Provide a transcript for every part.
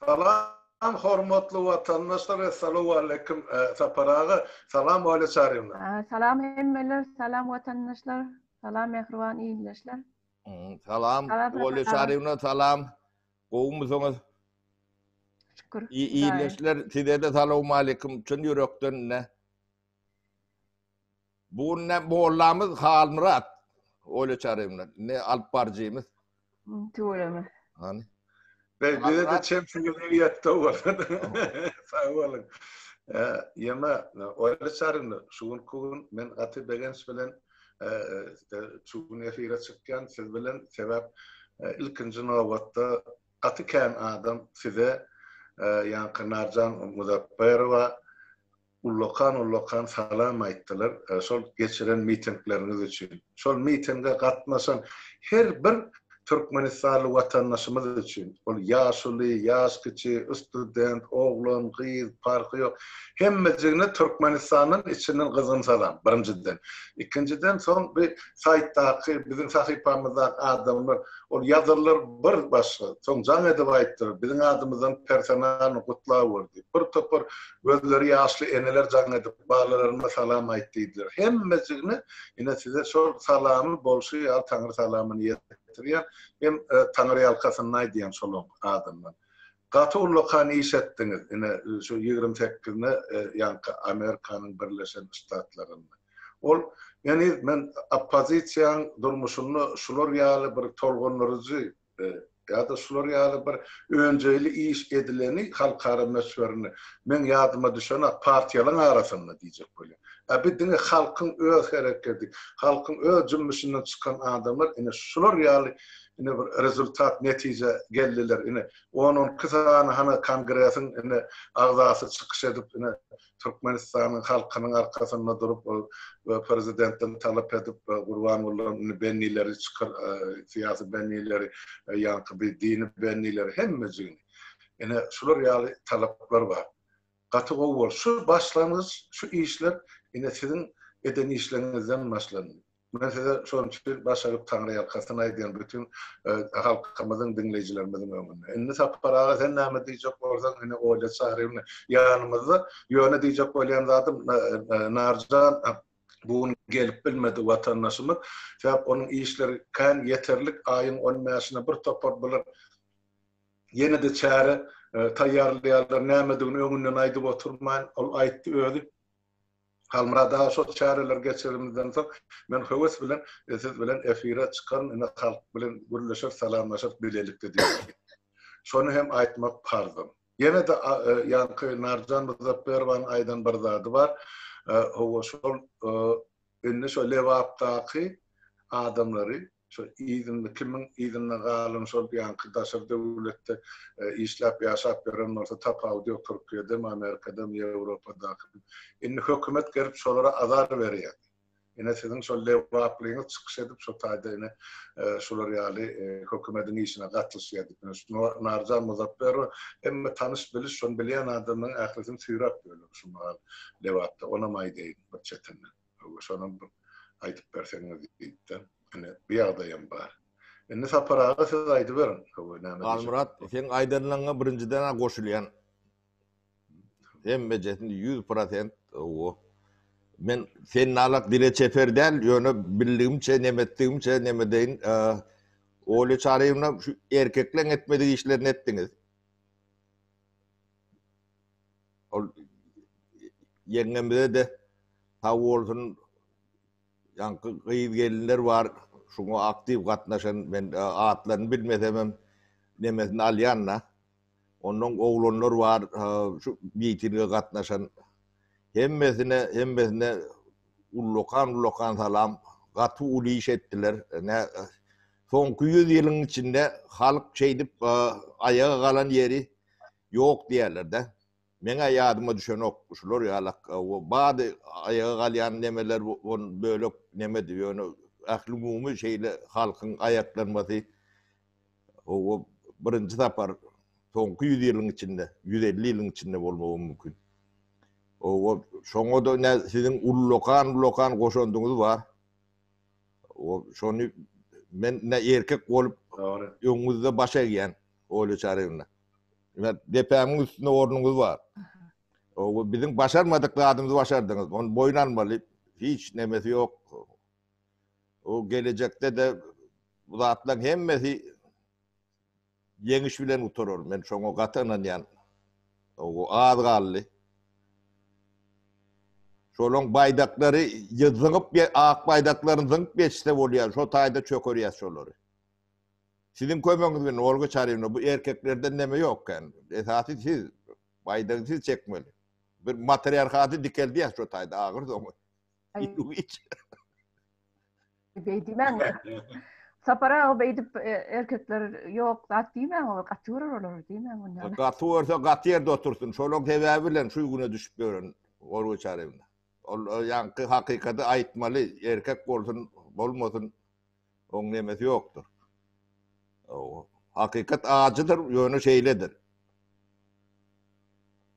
Salam hormatly watandaşlar Essalawwaleýkim Sapar aga Salam Olýa Çaryýewna. Salam hemmeler salam watandaşlar salam mähriban ildeşler. Salam Olýa Çaryýewna salam gowumysyňyz? Şükür. Ildeşler sizede salowmaleýkim çyn ýürekden ine. Bu gün ne mollamyz Halmyrat Olýa Çaryýewna ne alyp baryjymyz. Tüweleme. Hany. Bey bize de çemçiňiz ýetdi owadan. Sag boluň. Ýeme Olýa Çaryýewna şu günki gün men gaty begenç bilen şu gün efire çykýan siz bilen sebäp ilkinji nobatda gaty kän adam size ýaňky Narjan Muzapbarowa ullakan-ullakan salam aýtdylar şol geçiren mitingleriňiz üçin. Şol mitinge gatnaşan her bir türkmenistanly watandaşymyz üçin, ol ýaşuly, ýaş kiçi, student, oglan, gyz, parhy ýok, hemmejigine Türkmenistandan içinden gyzgyn salam, birinjiden. Ikinjiden soň bu saýtdaky, biziň sahypamyzdaky adamlar Ol ýazarlar bir başga. Soň jaň edip aýtdylar, biziň adymyzdan personalny gutlap gör diýip. Bir topar gözleri ýaşly eneler jaň edip, balalaryma salam aýt diýdiler. Hemmejigine ine size şol salamy bolşy ýaly Taňry salamyny ýetirýän hem Taňryýalkasynda aýdýan şolaň adyndan. Gaty ullakan iş etdiňiz ine şu 28-ine ýaňky Amerikanyň Birleşen Ştatlarynda. Ol heniz men oppozisiýaň durmuşynda şular ýaly bir tolgundyryjy ýa-da şular ýaly bir önjeýli iş edileni halkara möçberinde meň ýadyma düşenak partiýalaň arasynda diýjek bolýan. A bi diňe halkyň öz herekedi, halkyň öz jümmüşinden çykan adamlar ine şular ýaly ine bir rezultat netije geldiler ine on onki sany hana kongresiň ine agzasy çykyş edip ine Türkmenistanyň halkynyň arkasynda durup we prezidentden talap edip Gurbangulydan indi bendileri çykar syýasy bendileri ýaňky bir dini bendileri hemmejigini ine şular ýaly talaplar bar. Gaty gowy boldy. Şu başlangyç şu işler ine siziň eden işleriňizden başlandy. Men size şonuň üçin baş agyp taňryýalkasyn aýdýan bütin halkymyzyň diňleýjilerimiziň öňünde. Indi Sapar aga sen näme diýjek bolsaň ine Olýa Çaryýewna ýanymyzda. Ýöne diýjek bolýan zadym Narjan bu gün gelip bilmedi watandaşymyz. Sebäp onuň işleri kän ýeterlik aýyň on bäşine bir topar bular ýene-de çäre taýýarlaýarlar nämedigini öňünden aýdyp oturmaýyn ol aýtdy özi. Halmyrat aga şol çäreleri geçirenimizden soň men höwes bilen siz bilen efire çykaryn ine halk bilen gürleşeris salamlaşarys bilelikde diýip. Şony hem aýtmak parzym. Ýene-de ýaňky Narjan Muzapberowanyň aýdan bir zady bar. Hawa şol indi şo Lebapdaky adamlary Şo yzynda kimiň yzynda galan şol ýaňky daşary döwletde işläp ýaşap ýören bolsa tapawudy ýok Türkiýedemi Amerikadamy Ýewropadakymy. Indi hökümet gelip şolara azar berýär. Ine siziň şol lebaplyňyz çykyş edip şo taýda ine şular ýaly hökümediň işine gatlyşýar diýip. Ine şu Narjan Muzapberowa hemme tanyş biliş şony bilýän adamlaryň ählisini süýräp ýörler şu mahal Lebapda onam aýdaýyn bir çetinden. Şonam bir aýdyp berseňiz diýipdir. Ine, bu ýagdaýam bar. Indi Sapar aga siz aýdyberiň. Hawa, näme diýjek? Halmyrat, seň aýdanlaryňa birinjiden-ä goşulýan. Hemmejesini 100% hawa. Men sen nalak dile çeper däl, ýöne bildigimçe, neme etdigimçe neme deýin, Olýa Çaryýewna şu erkekleň etmedik işlerini etdiňiz. Ol ýeňňemize-de sag bolsun, ýaňky gyz-gelinler bar, şuňa aktiw gatnaşan, men atlaryny bilmesemem nemesini alýan-da. Ondan oglanlar bar, şu mitinge gatnaşan. Hemmesine, hemmesine ullakan-ullakan salam. Gaty uly iş etdiler. Nä, soňky ýüz ýylyň içinde halk şeýdip aýaga galan ýeri Ýok diýerler-dä. Meň-ä ýadyma düşenok şular ýalak bady aýaga galýan nemeler on bölek nemedi ýöne ählumumy şeýle halkyň aýaklanmasy o birinji sapar soňky ýüz ýylyň içinde 150 ýylyň içinde bolmagy mümkin. O şoňa-da ne siziň ullakan ullakan goşandyňyz bar. O şony men ne erkek bolup öňüňizde baş egýän Olýa Çaryýewna. Depämiň üstünde ornuňyz bar. O biziň başarmadyk zadymyzy başardyňyz. Ony boýun almaly. Hiç nemesi ýok. O gelejekde-de bu zatlaryň hemmesi ýeňiş bilen gutarar. Men şoňa gaty ynanýan. O az galdy. Şolaň baýdaklary zyňyp, ak baýdaklaryny zyňyp geçse bolýar. Şo taýda çökerýäs şolary. Siziň kömegiňiz bilen Olga Çaryýewna bu erkeklerden neme ýok kän. Esasy siz baýdagy siz çekmeli. Bir matriarhaty dikeldýäs şo taýda agyr soňy. Iç. Beý diýmäň. Sapar aga beýdip e, erkekler ýok zat diýmäň, olar gaty görer olar diýmäň ondan. Gaty görse gaty ýerde otursyn. Şolaň sebäbi bilen şu güne düşüp ýören Olga Çaryýewna. Ol ýaňky hakykaty aýtmaly, erkek bolsun, bolmasyn. Oň nemesi ýokdur. Hakykat ajydyr, ýöne şeýledir.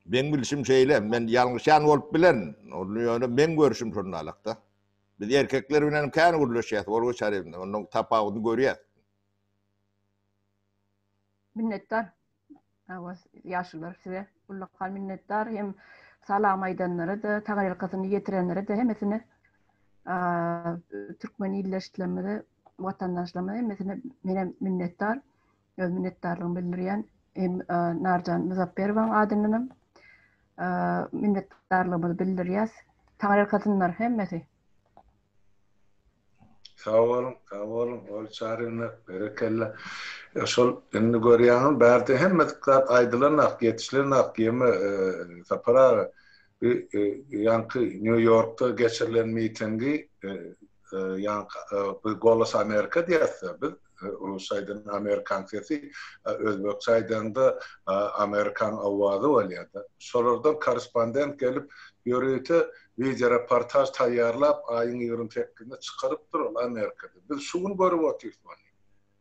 Meň bilşim şeýle, men ýalňyşýan bolup bilerin. Ol ýöne meň görşüm şondalykda. Biz erkekler bilen kän gürleşýäs, Olga Çaryýewna, onuň tapawudyny görýäs. Minnetdar. Hawa, ýaşulular size ullakan minnetdar hem salam aýdanlara-da, taňryýalkasyny ýetirenlere-de hemmesine türkmen ildeşlerimize, watandaşlarymyza hemmesine menem minnetdar. Öz minnetdarlygymy bildirýän hem Narjan Muzapberowaň adyndanam minnetdarlygymyzy bildirýäs. Taňryýalkasynlar hemmesi. Sag boluň, sag boluň, Ol Çaryna berekella. Şol indi görýäňiz, bärde hemme zat aýdylanak, ýetişilenak, ýeme Sapar aga, bu ýaňky Nýu-Ýorkda geçirilen mitingi ýaňky bu Golos Amerika diýýäs-de biz, Rusça aýdanda Amerikan sesi, özbekçe aýdanda Amerikan owazy bolýar-da. Şolardan korrespondent gelip, ýörite wideoreportaž taýýarlap, aýyň 28-inde çykarypdyr ol Amerikada. Biz şu gün görüp otyrys ony.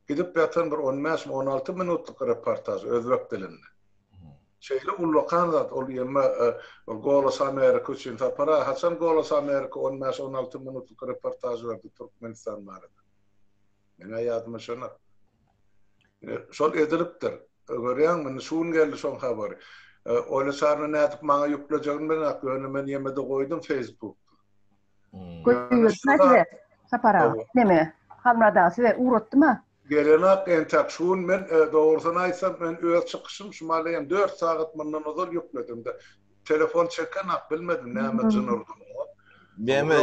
Gidip ýatan bir on bäşmi, 16 minutlyk reportaž özbek dilinde. Şeýle ullakan zat ol ýeme Golos Amerika üçin Sapar aga haçan Golos Amerika on bäş, 16 minutlyk reportaž berdi Türkmenistan barada. Meň-ä ýadyma düşenok. Şol edilipdir. Görýäňmi, indi şu gün geldi şoň habary. Olýa Çaryna nädip maňa ýüklejegini bilenok, ýöne men ýeme-de goýdum Facebookda. Goýberdim size, Sapar aga. Neme, Halmyrat aga size ugratdym-a. Gelenok entäk. Şu gün men, dogrusyny aýtsam, men öz çykyşym şu maly dört sagat mundan ozal ýükledim-de. Telefon çekenak bilmedim näme jyn urdy muňa. Näme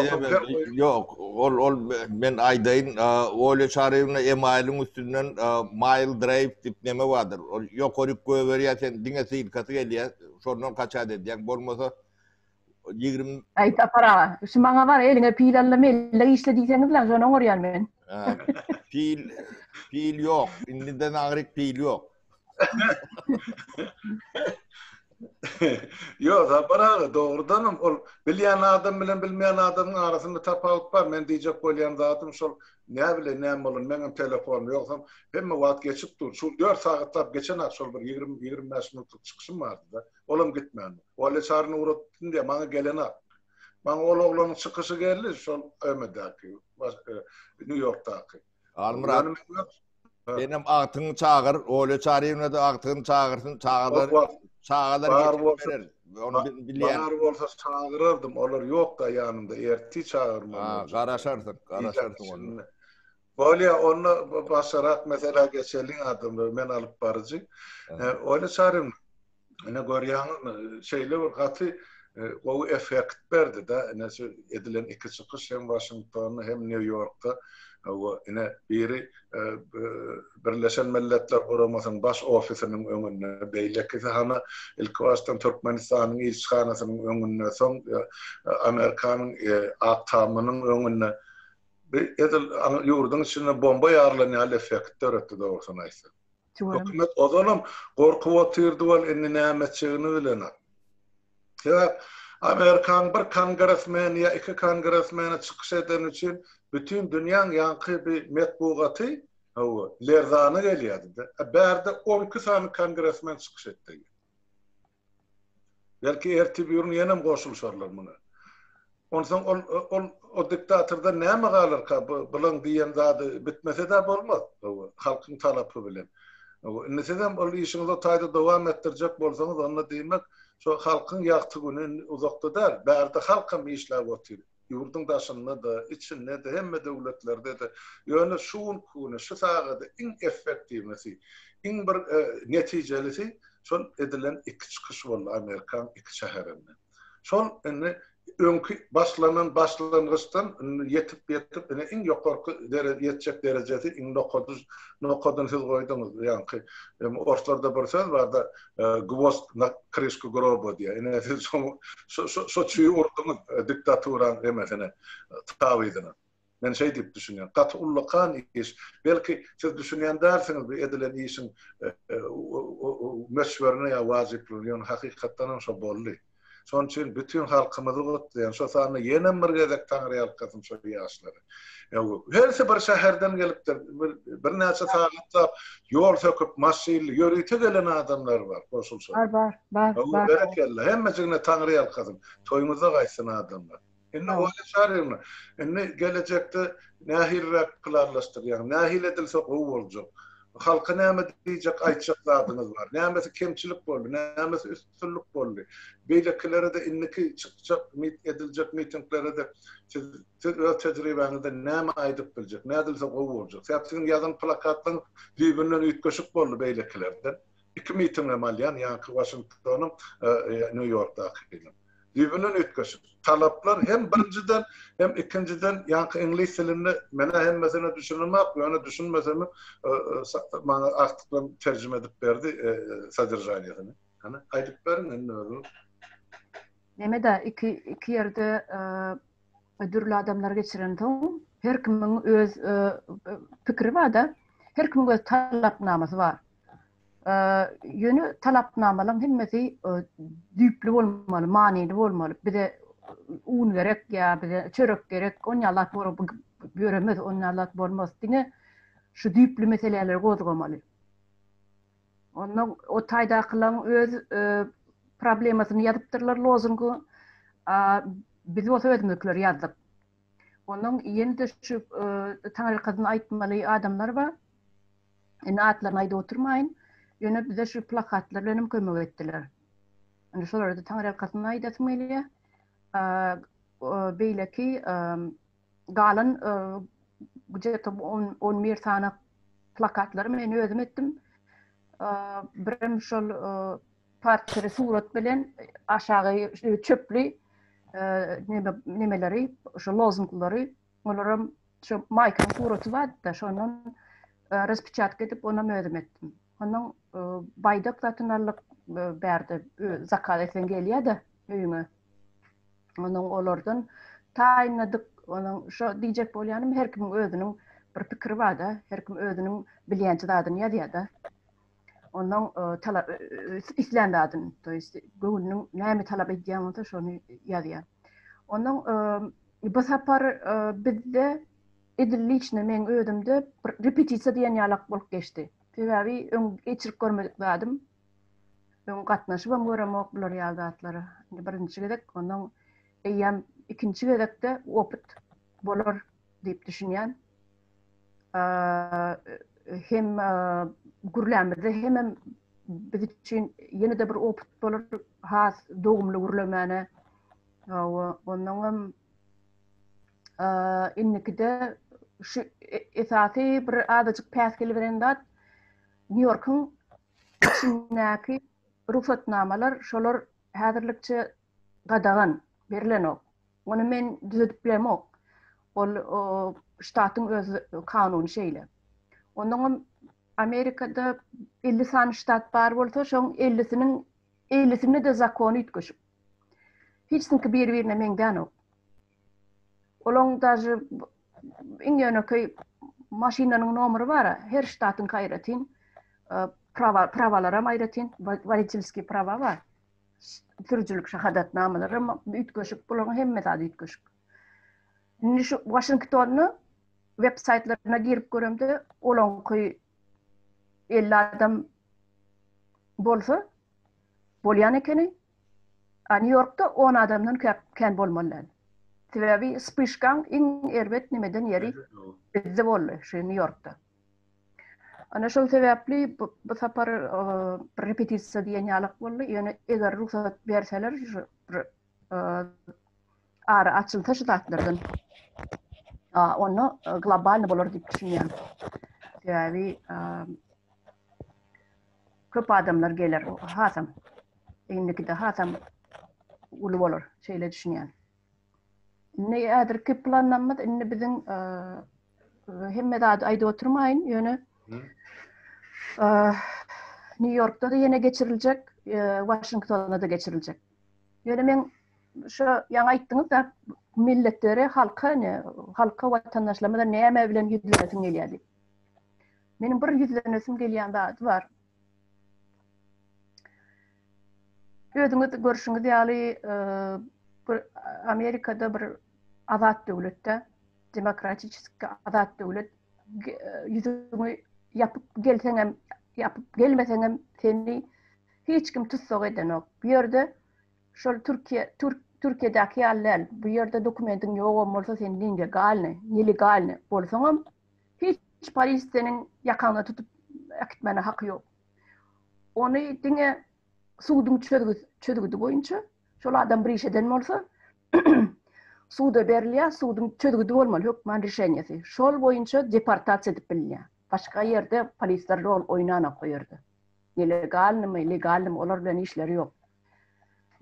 ýok ol ol men aýdaýyn Olýa Çaryýewna emaýlyň üstünden Mail Drive diýip neme bardyr. Ol ýokaryk goýberýär sen diňe sylkasy gelýär. Şondan kaçat edýäň. Bolmasa 20 Aý Sapar aga, şu maňa bar eliňe pil al-da mellek işle diýseňiz-le, şony oňarýan men. Pil pil ýok. Indiden aňryk pil ýok. Ýok, Sapar aga, dogrudanam ol bilýän adam bilen bilmeýän adamyň arasynda tapawut bar. Men diýjek bolýan zadym şol näbileý näme bolan, meňem telefonym ýogsam hemme wagt geçip dur. Şu dört sagatlap geçen-ak şol bir 20, 25 minutlyk çykyşym bardy-da. Olam gitmändi. Wally Çaryny ugratdym diýýär, maňa gelenak. Maňa ol oglanyň çykyşy geldi, şol ÖM-däki, Nýu-Ýorkdaky. Halmyrat, senem agtygyňy çagyr, Olýa Çaryýewna-da agtygyny çagyrsyn, çagalar, çagalar getirip berer. Ony bilýän. Bar bolsa çagyrardym, olar ýok-da ýanymda, ertir çagyrmaly. Ha, garaşarsyň, garaşarsyň onda. Bolýa, onda başgarak meselä geçeliň adamlar, men alyp baryjy. Olýa Çaryýewna, Ine görýäňizmi, şeýle bir gaty gowy effekt berdi-de, ine şu edilen iki çykyş hem Waşingtonda hem Nýu-Ýorkda we ine biri Birleşen Milletler Guramasynyň baş ofisiniň öňünde, beýlekisi hana ilkibaşdan Türkmenistanyň ilçihanasynyň öňünde, soň Amerikanyň Ak Tamynyň öňünde. Bu edil ýurduň içinde bomba ýarylan ýaly effekt döretdi dogrusyny aýtsak. Hökümet ozalam gorkup otyrdy wal indi näme etjegini bilenok. Sebäp Amerikanyň bir kongresmeni ýa iki kongresmeni çykyş edeni üçin bütin dünýäň ýaňky bir metbugaty hawa lerzana gelýärdi-de. Bärde 12 sany kongresmen çykyş etdi. Belki ertir bir gün ýenem goşulyşarlar muňa. Onsoň ol ol o diktatordan näme galarka bu bulaň diýen zady bitmese-de bolmaz. Halkyň talapy bilen. Indi sizem ol işiňizi o taýda dowam etdirjek bolsaňyz, onda diýmek, şo halkyň ýagty güni indi uzakda däl. Bärde halkam işläp otyr. Ýurduň daşynda-da, içinde-de, hemme döwletlerde-de. Ýöne şu günki güni, şu sagada iň effektiwnisi, iň bir netijelisi şol edilen iki çykyş boldy Amerikaň iki şäherinde. Şol indi öňki başlanan başlangyçdan indi ýetip ýetip ine iň ýokarky dere ýetjek derejesi iň nokady nokadyny siz goýduňyz ýaňky orslarda bir söz barda gwost na kryşku groba diýýär. Ine siz şo şo şo çüýi urduňyz diktaturaň emesine tabydyna. Men şeý diýip düşünýän. Gaty ullakan iş. Belki siz düşünýän dälsiňiz bu edilen işiň möçberine ýa wajyplygyna, ýöne hakykatdan hem şo boldy. Şonuň üçin bütin halkymyzy gutlaýan, şo sanda ýenem bir gezek Taňryýalkasyn şo ýaşlara. Hersi bir şäherden gelipdir, birnäçe sagatlap ýol söküp, maşynly, ýörite gelen adamlar bar, goşulyşan. Bar, bar, bar, bar. Berekella, hemmejigine Taňryýalkasyn. Toýuňyzda gaýtsyn adamlar. Indi Olýa Çaryýewna, indi gelejekde nähiliräk planlaşdyrýaň? Nähili edilse gowy boljak? Halka näme diýjek, aýtjak zadyňyz bar? Nämesi kemçilik boldy, nämesi üstünlik boldy? Beýlekilere-de indiki çykjak, ediljek mitinglere-de siz siz öz tejribäňizden näme aýdyp biljek? Nädilse gowy boljak? Sebäp siziň ýazan plakatlaryňyz düýbünden üýtgeşik boldy beýlekilerden. Iki mitingem alýan, ýaňky Waşingtonyň, Nýu-Ýorkdakynyň. Düýbünden üýtgeşik. Talaplar hem birinjiden, hem ikinjiden ýaňky iňlis dilinde men-ä hemmesine düşünemok, ýöne düşünmesemem maňa agtyklarym terjime edip berdi soderžaniýasyny. Hany, aýdyp beriň indi özüňiz. Neme-de, iki iki ýerde dürli adamlar geçirensoň, her kimiň öz pikiri bar-da, her kimiň öz talapnamasy bar. Ýöne talapnamalaryň hemmesi düýpli bolmaly, manyly bolmaly. Bize un gerek ýa bize çörek gerek, on ýaly zat bolup ýöremez, on ýaly zat bolmaz. Diňe şu düýpli meseleleri gozgamaly. Onda o taýdakylaryň öz problemasyny ýazypdyrlar lozungy, a biz bolsa özümizikileri ýazdyk. Ondan ýene-de şu taňrykasyny aýtmaly adamlar bar. Indi atlaryny aýdyp oturmaýyn. Ýöne bize şu plakatlar bilen hem kömek etdiler. Indi şolara-da taňryýalkasyn aýdasym gelýär. Beýleki galan gije-to 11 sany plakatlary men özüm etdim. Birem şol portret surat bilen aşagy çöpli nemeleri, şu lozunglary Olaram şu Maýkyň suraty bardy-da, şondan raspeçatka edip, onam özüm etdim. Ondan baýdak satyn aldyk, bärde zakaz etseň gelýär-de öýüňe. Ondan olardan taýynladyk. Onuň şo diýjek bolýanym her kimiň özüniň bir pikiri bar-da, her kim özüniň bilýänçe zadyny ýazýar-da. Ondan talap islän zadyny, to ýest göwnüniň näme talap edýän bolsa şony ýazýar. Ondan bu sapar bizde edil liçno meň özümde bir repetisiýa diýen ýalak bolup geçdi. Sebäbi öň geçirip görmedik zadym. Öň gatnaşybam göremok bular ýaly zatlara. Indi birinji gezek, ondan eýýäm ikinji gezekde opyt bolar diýip düşünýän. Hem gürlämizde hemem biz üçin ýene-de bir opyt bolar has dogumly gürlemäne. Hawa, onnoňam indikide şu e, esasy bir azajyk päsgel beren zat Nýu-Ýorkuň içindäki rugsatnamalar şolar häzirlikçe gadagan, berilenok. Ony men düzedip bilemok. Ol ştatyň öz kanuny şeýle. Onnoňam Amerikada 50 sany ştat bar bolsa, şoň 50-siniň 50-sinde-de zakony üýtgeşik. Hiç kimki biri-birine meňzänok. Olaň daže iň ýönekeý maşynanyň nomeri bar-a, her ştatyňky aýratyn, prawa, prawalaram aýratyn, woditelskiý prawa bar. Sürüjilik şahadatnamalaram üýtgeşik, bularyň hemme zady üýtgeşik. Indi şu Waşingtonda web saýtlaryna girip göremde, olaňky 50 adam bolsa bolýan ekeni. A Nýu-Ýorkda 10 adamdan köp kän bolmaly däl. Sebäbi spyşkaň iň erbet nemeden ýeri bizde boldy, şu Nýu-Ýorkda. Ana şol sebäpli bu, bu sapar bir repetisiýa diýen ýalak boldy. Ýöne eger rugsat berseler şu bir ara açylsa şu zatlardan onda globalny bolar diýip düşünýän. Sebäbi köp adamlar geler hasam. Indikide hasam uly bolar. Şeýle düşünýän. Indi häzirki planlarymyz indi biziň hemme zady aýdyp oturmaýyn, ýöne Nýu-Ýorkda-da ýene geçiriljek, Waşingtonda-da geçiriljek. Ýöne men şu ýaňy aýtdyňyz-da, milletlere, halka, ne, halka watandaşlarymyza näme bilen ýüzlenesiň gelýär diýip. Meniň bir ýüzlenesim gelýän zady bar. Özüňiz görşüňiz ýaly, bir Amerikada bir azat döwletde, demokratiçeski azat döwlet, ýüzüňi ýapyp gelseňem, ýapyp gelmeseňem seni hiç kim tussag edenok. Bu ýerde şol Türkiýe, Türk, Türkiýedäki ýaly däl. Bu ýerde dokumentiň ýogam bolsa sen nelegalny, nelegalny bolsaňam hiç polis seniň ýakaňdan tutup äkitmäne haky ýok. Ony diňe suduň çözgüdi boýunça şol adam bir iş eden bolsa suda berilýär, suduň çözgüdi bolmaly, hökman rişeniýesi. Şol boýunça deportasiýa edip bilinýär. Başga ýerde polisler rol oýnanok o ýerde. Nelegalnymy, legalnymy olar bilen işleri ýok.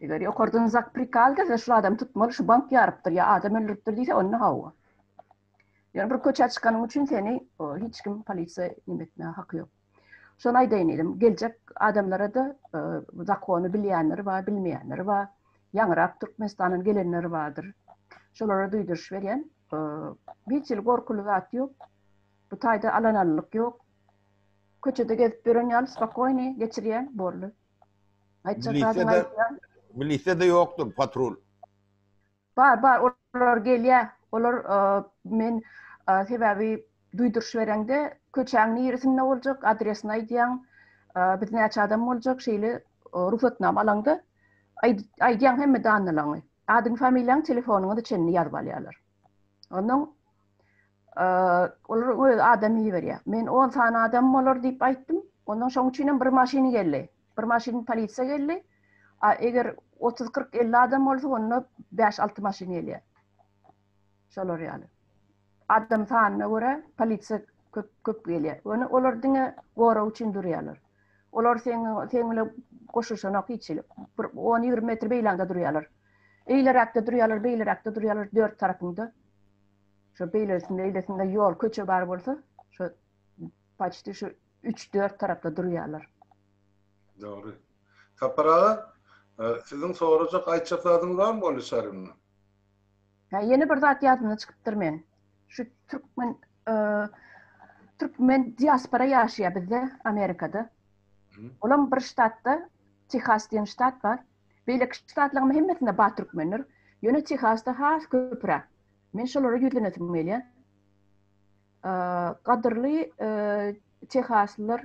Eger ýokardan zak prikaz gelse şul adamy tutmaly, şu bank ýarypdyr ýa adam öldüripdir diýse onda hawa. Ýöne bir köçä çykanyň üçin seni hiç kim polisiýa neme etmäge haky ýok. Şony aýdaýyn diýdim. Geljek adamlara-da zakony bilýänleri bar, bilmeýänleri bar. Ýaňyrak Türkmenistandan gelenleri bardyr. Şolara duýduryş berýän. Hiç hili gorkuly zat ýok. Bu taýda alanalylyk ýok. Köçede gezip ýören ýaly spokoýny geçirýän boldy. Aýtjak zadyňy aýdýan. Milisiýada ýokdur patrul. Bar, bar, olar gelýär. Olar men sebäbi duýduryş bereňde köçäň niresinde boljak, adresini aýdýaň, biz näçe adam boljak, şeýle rugsatnama alaňda aýdýaň hemme dannylaňy. Adyň, familiýaň, telefonyňyzy çenli ýazyp alýarlar. Ondan olar öz adam iberýär. Men 10 sany adam bolar diýip aýtdym. Ondan şoň üçin hem bir maşyn geldi. Bir maşyn polisiýa geldi. A eger 30, 40, 50 adam bolsa onda 5-6 maşyn gelýär. Şolar ýaly. Adam sanyna görä polisiýa köp köp gelýär. Ýöne olar diňe gorag üçin durýarlar. Olar seň seň bilen goşulyşanok hiç hili. Bir 10-20 metr beýläňde durýarlar. Eýleräkde durýarlar, beýleräkde durýarlar, dört tarapyňda. Şo beýlesinde, eýlesinde ýol, köçe bar bolsa, şo paçti şu üç-dört tarapda durýarlar. Dogry. Sapar aga, siziň sorajak, aýtjak zadyňyz barmy Olli Şarimden? Hä, ýene bir zat ýadymdan çykypdyr meň. Şu türkmen türkmen diaspora ýaşaýar bizde Amerikada. Olam bir ştatda, Tehas diýen ştat bar. Beýleki ştatlaryň hemmesinde bar türkmenler. Ýöne Tehasda has köpräk. Men şolara ýüzlenesim gelýär. Gadyrly Tehaslylar,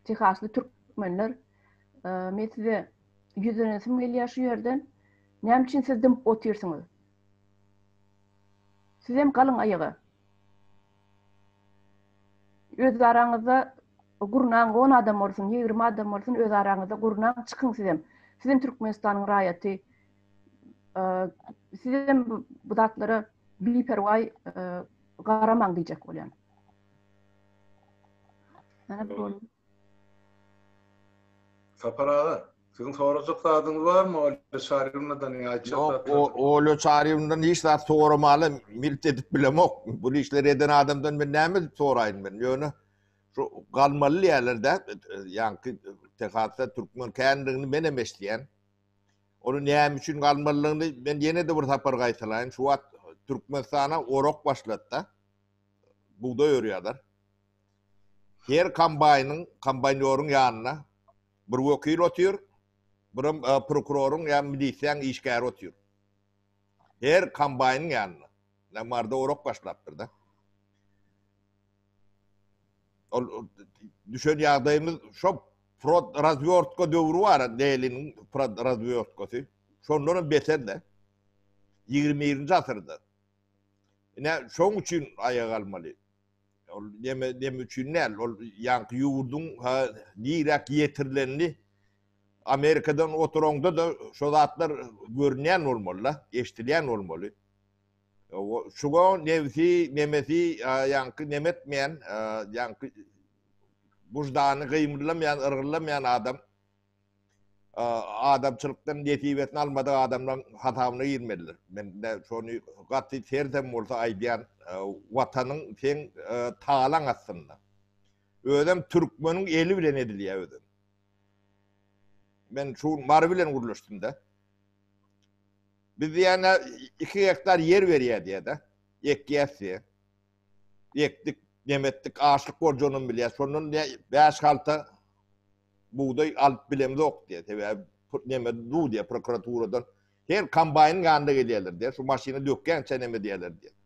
Tehasly türkmenler, men size ýüzlenesim gelýär şu ýerden. Näme üçin siz dymyp otyrsyňyz? Sizem galyň aýaga. Öz araňyzda gurnaň, on adam bolsun, 20 adam bolsun, öz araňyzda gurnaň, çykyň sizem. Sizem Türkmenistanyň raýaty. Sizem bu zatlara biperwaý garamaň diýjek bolýan. Mana bu. Sapar aga, siziň sorajak zadyňyz barmy Olýa Çaryýewnadan ýa aýtjak Ýok, Olýa Çaryýewnadan hiç zat soramaly milt edip bilemok. Bu işleri eden adamdan men näme edip soraýyn men? Ýöne şu galmaly diýýärler-dä, ýaňky Tehasda türkmen kändigini menem eşidýän. Ony näme üçin galmalydygyny men ýene-de bir sapar gaýtalaýyn. Şu wagt Türkmenistana orak başlady-da. Bugdaý örýärler. Her kombaýnyň, kombaýnýoryň ýanynda bir wekil otyr, birem e, prokuroryň ýa milisiýaň işgäri otyr. Her kombaýnyň ýanynda. Namarda orak başlapdyr-da. Ol düşen ýagdaýymyz şo prod razwýortka döwri bar, Leniniň prod razwýortkasy. Şondan hem beter-de. 21-nji asyrda. Ine şoň üçin aýaga galmaly. Ol neme neme üçin däl, ol ýaňky ýurduň ha niräk ýetirilenini Amerikadan oturaňda-da şo zatlar görünýän bolmaly-da, eşidilýän bolmaly. Şuňa nebsi, nemesi ýaňky neme etmeýän, ýaňky buždany gymyldamaýan, yrgyldamaýan adam adamçylykdan nesibesini almadyk adamlaryň hasabyna girmelidir. Men de şony gaty sertem bolsa aýdýan, watanyň seň talaň astynda. Özem türkmeniň eli bilen edilýär özem. Men şu Mary bilen gürleşdim-de. Biz diýýän 2 gektar ýer berýär diýýär-de. Ekýäs diýýär. Ekdik, nemetdik, açlyk boljagyny bilýär. Şondan 5 halta bugdaý alyp bilemzok diýýär. Sebäbi neme du diýýär prokuraturadan. Her kombaýnyň ýanyna gelýärler diýýär. Şu maşyny dökýänçä neme diýýärler diýýär.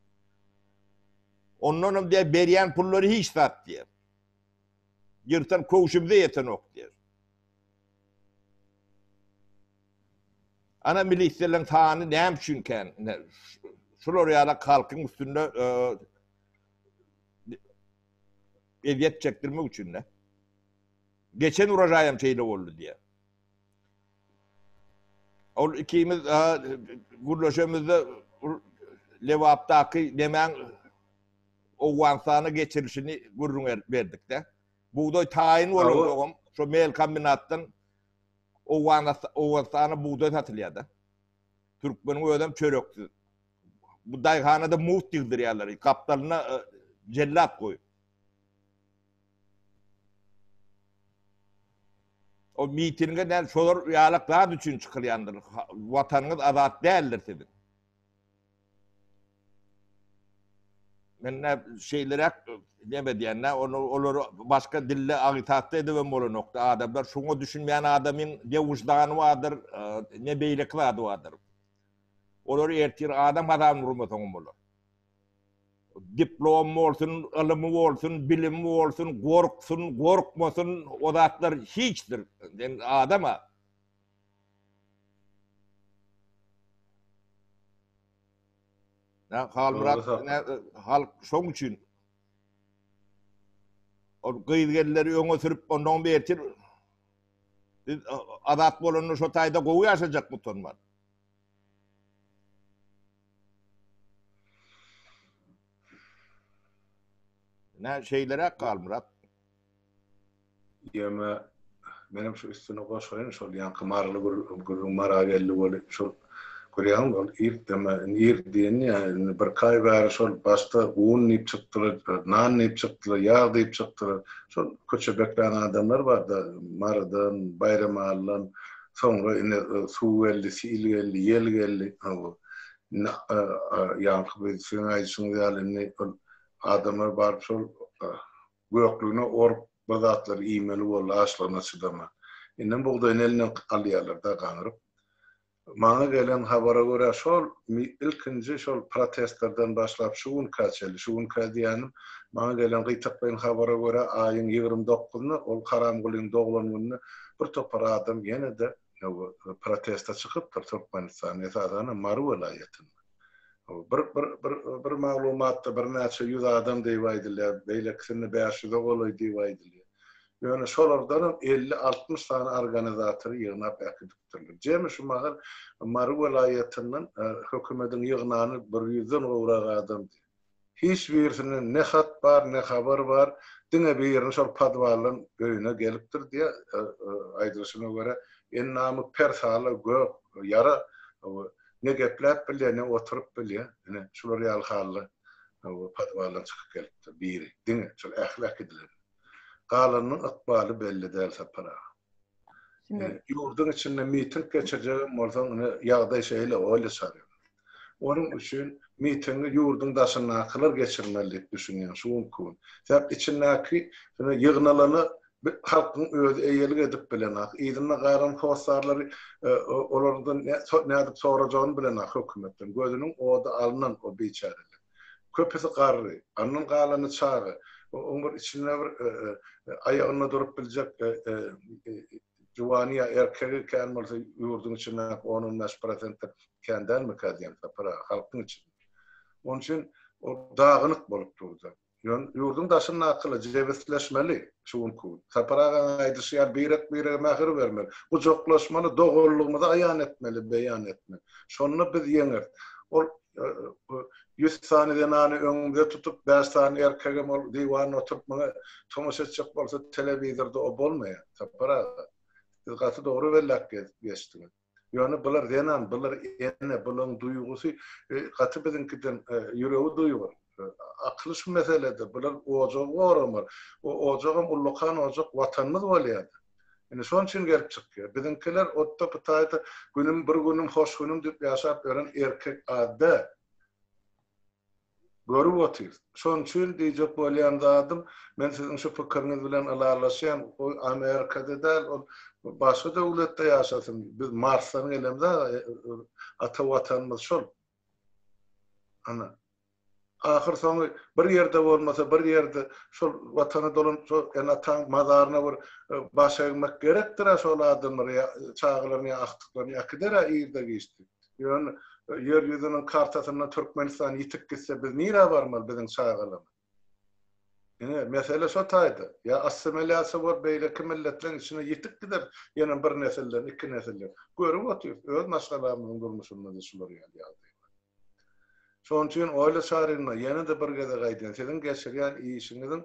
Ondan hem diýýär berýän pullary hiç zat diýýär. Ýyrtan köwşümize ýetenok diýýär. Ana milisiýalaryň sany näme üçin kän? Şular ýaly halkyň üstünde e, ezýet çekdirmek üçin de. Geçen urajaý hem şeýle boldy diýýär. Ol ikimiz gürleşemizde Lebapdaky nemäň Owganystana geçirilişini gürrüň berdik-de. Bugdaý taýyn bolansoňam şo mel kombinatdan Owganystana bugdaý satylýar-da. Türkmeniň özem çöreksiz. Bu daýhana-da mugt ýygdyrýarlar, gapdalyna e, jellat goýup. O mitinge näl şolar ýalak zat üçin çykylýandyr. Watanyňyz azat däldir siziň. Men ne şeýleräk näme diýen, ne ony olary başga dilde agitatda edibem bolanokdy. Adamlar şuňa düşünmeýän adamyň ne wyždany bardyr, ne beýleki zady bardyr. Olary ertir adam hasabyna urmasaňam bolar. Diplom bolsun, ylymy bolsun, bilimi bolsun, gorksun, gorkmasyn, o zatlar hiçdir. Sen adama Ne Halmyrat, ne halk şoň üçin ol gyz gelinleri öňe sürüp ondan ertir biz azat bolanda şo taýda gowy ýaşajak utanman. Ne şeýleräk Halmyrat. Ýöne menem şu üstüne goşaýyn şol ýaňky maryly gürrüň mara geldi weli şol görýäňmi ol ir deme ir diýen ýa indi birki aý bäri şol başda un diýip çykdylar nan diýip çykdylar ýag diýip çykdylar şol köçe beklän adamlar barda marydan baýramalydan soňra indi suw geldi sil geldi ýel geldi hawa indi ýaňky biz siziň aýdyşyňyz ýaly indi ol adamlar baryp şol Göklügine orup bir zatlar iýmeli boldy açlygyna çydaman. Indem bugdaýyny elinden alýarlar-da gaňryp. Maňa gelen habara görä şol ilkinji şol protestlerden başlap şu günkä çenli, şu günkä diýýänim maňa gelen gytaklaýyn habara görä aýyň 29-na ol Haramgulyň doglan gününe bir topar adam ýene-de proteste çykypdyr Türkmenistanda esasanam Mary welaýatynda. Bir bir bir bir maglumatda birnäçe ýüz adam diýip aýdylýar, beýlekisinde 500-e golaý diýip aýdylýar. Ýöne şolardan hem 50-60 sany organizatory ýygnap äkidipdirler. Jemi şu mahal Mary welaýatyndan e, hökümediň ýygnany bir ýüzden gowrak adam diýip. Hiç birisinden ne hat bar, ne habar bar, diňe birini şol podwaldan öýüne gelipdir diýýär, aýdylyşyna görä, endamy persala, gök, ýara, ne gepläp bilýär, ne oturyp bilýär, ine, şular ýaly halda podwaldan çykyp gelipdir biri, diňe şol ähli äkidilen. Galanynyň ykbaly belli däl Sapar aga. Ýurduň içinde miting geçirjegem bolsaň, ine, ýagdaý şeýle, Olýa Çaryýewa. Onuň üçin mitingi ýurduň daşyndakylar geçirmeli diýip düşünýän şu günki gün. Sebäp içindäki ine ýygnalana halkyň özi eýelik edip bilenak. Yzynda galan hossarlary olardan nädip sorajagyny bilenak hökümetden. Gözüniň ody alnan o biçäreler. Köpüsi garry, andan galany çaga. Oň bir içinde bir aýagynda durup biljek Juwany ýa erkegi kän bolsa ýurduň içindäki on-on bäş prosentden kän dälmikä diýen Sapar aga, halkyň içinde. Onuň üçin ol dagynyk bolup durdy. Ýöne ýurduň daşyndakylar jebisleşmeli şu günki gün. Sapar agaň aýdyşy ýaly birek-birege mähir bermeli. Gujaklaşmaly, doganlygymyzy aýan etmeli, beýan etmeli. Şonda biz ýeňeris. Ol 100 sany zenany öňümize tutup, 5 sany erkegem ol diwanda oturyp muňa tomaşa etjek bolsa telewizorda o bolmaýar. Sapar aga, siz gaty dogry belläp geçdiňiz. Ýöne bular zenan, bular ene, bularyň duýgusy gaty biziňkiden ýüregi duýgur. Akyly şu meselede, bular ojagy goramaly. O ojagam ullakan ojak Watanymyz bolýar-da. Indi şonuň üçin gelip çykýar. Biziňkiler otda bu taýda günüm bir günüm hoş günüm diýip ýaşap ýören erkek az däl. Görüp otyrys. Şonuň üçin diýjek bolýan zadym, men siziň şu pikiriňiz bilen ylalaşýan, o Amerikada däl, ol başga döwletde ýaşasyn, biz Marsdan gelemzok, ata Watanymyz şol. Ana. Ahyr soňy bir ýerde bolmasa bir ýerde şol Watana dolanyp şol ene-ataň mazaryna bir baş egmek gerekdir-ä şol adamlar ýa çagalaryny ýa agtyklaryny äkider-ä irde-giçde. Ýöne ýer ýüzüniň kartasyndan Türkmenistan ýitip gitse biz nirä barmaly biziň çagalarymyz? Ine, mesele şo taýda. Ýa assimilýasiýa bolup beýleki milletleriň içine ýitip gider ýene bir nesilden, iki nesilden. Görüp otyrys, öz maşgalamyzyň durmuşynda-da şular ýaly ýagdaý bar. Şonuň üçin Oýla Çaryýewna ýene-de bir gezek aýdýan, siziň geçirýän işiňiziň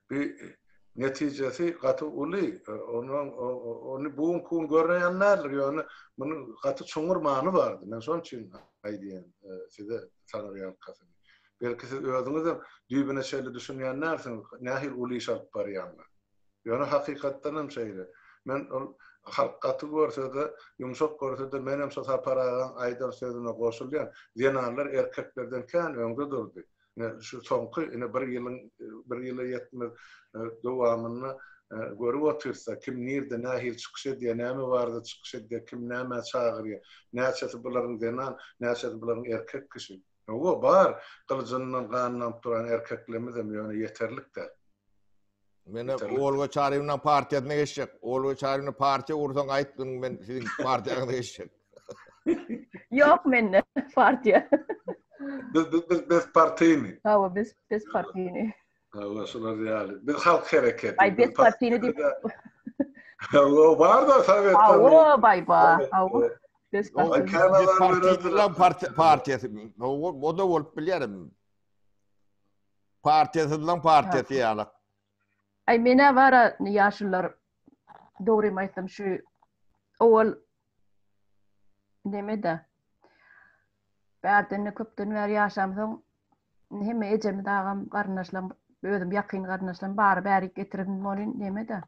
Bir netijesi gaty uly. Onuň ony bu günki gün görneýän däldir, ýöne munuň gaty çuňňur many bardy. Men şonuň üçin aýdýan size taňryýalkasyn. Belki siz özüňizem düýbüne çenli düşünýän dälsiňiz, nähili uly iş alyp barýanyňyzy. Ýöne hakykatdan hem şeýle. Men ol halk gaty görse-de, ýumşak görse-de menem şo Sapar agaň aýdan sözüne goşulýan. Zenanlar erkeklerden kän öňde durdy. Ine, şu soňky ine bir ýylyň, bir ýyla ýetmez dowamynda görüp otyrys-da, kim nirde nähili çykyş edýär, näme barada çykyş edýär, kim nämä çagyrýar, näçesi bularyň zenan, näçesi bularyň erkek kişi. Hawa, bar, gylyjyndan gan damyp duran erkeklerimizem, ýöne ýeterlik däl. Men Olga Çaryýewna partiýasyna geçjek. Olga Çaryýewna partiýa gursaň aýt, men siziň partiýaňyza geçjek. Ýok mende partiýa. Biz biz biz biz partiýny. Hawa, biz biz partiýny. Hawa, şular ýaly. Biz halk hereketi. Aý, biz partiýny diýip. Hawa, bar da sowet. Hawa, baý ba. Hawa. Biz partiýaly partiýasy. O da bolup bilýär. Partiýasyzlaň partiýasy ýaly. Aý menä bara ýaşulylar dogrymy aýtsam şu owal nemede bärden köpden bäri ýaşamsoň hemme ejemiz agam garyndaşlarym özüm ýakyn garyndaşlarym bary bärik getirdim bolyn nemede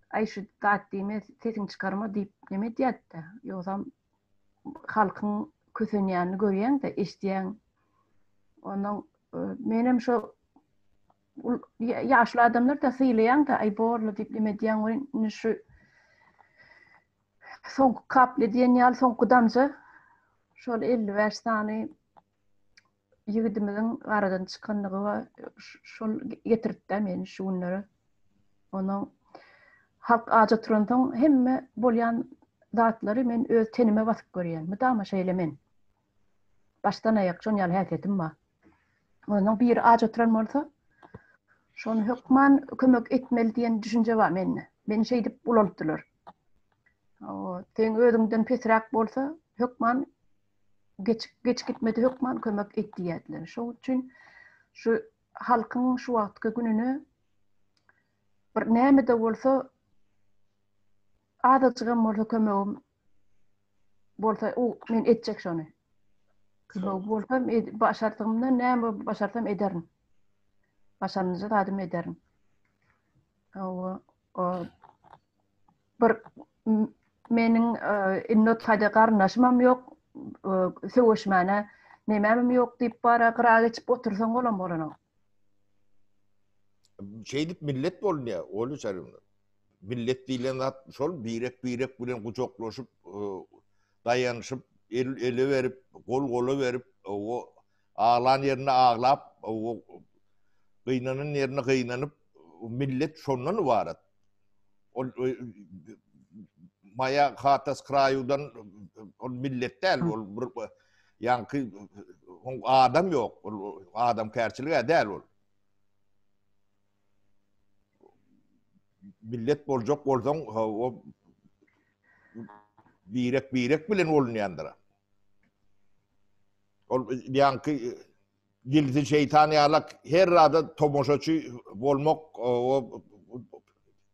aý şu zat diýme sesiňi çykarma diýip neme edýärdi ýogsam halkyň kösenýänini görýäň-de, eşidýäň. Ondan e, menem şo ýaşly adamlar da sylaýaň-da, aý borly diýip neme edýäň we indi şu soňky kapli diýen ýaly soňky damja şol 55 sany ýigidimiziň aradan çykanlygy we şol getiripdi meni şu günlere. Onuň halk aç oturansoň hemme bolýan zatlary men öz tenime basyp görýän. Mydama şeýle men. Başdan aýak şon ýaly häsiýetim bar. Onuň biri aç oturan bolsa, şony hökman kömek etmeli diýen düşünje bar mende. Meni şeýdip ulaltdylar. O, seň özüňden pesräk bolsa, hökman geç geç gitmedi hökman kömek et diýýärdiler. Şoň üçin şu halkyň şu wagtky gününe bir näme-de bolsa azajygam bolsa kömegim bolsa o men etjek şony. Kömegim bolsa başardygymdan näme başarsam ederin. Başarynja zadymy ederin. O, o bir meniň indi o taýda garyndaşymam ýok, söweşmäne nemämem ýok diýip bara gyra geçip otursaň olam bolanok. Şeýdip millet bolunýar, Olja Çaryýewna. Millet diýlen zat şol birek-birek bilen gujaklaşyp, daýanyşyp, el ele berip, gol gola berip, o aglan ýerinde aglap, o gynanan ýerinde gynanyp, millet şondan ybarat. Ol Maýa hata s kraýudan ol millet däl, ol bir ýaňky. Adam ýok. Ol adamkärçilig-ä däl ol. Millet boljak bolsaň, o birek-birek bilen bolunýandyr. Ol ýaňky dilsi şeýtan ýalak her zada tomaşaçy bolmak o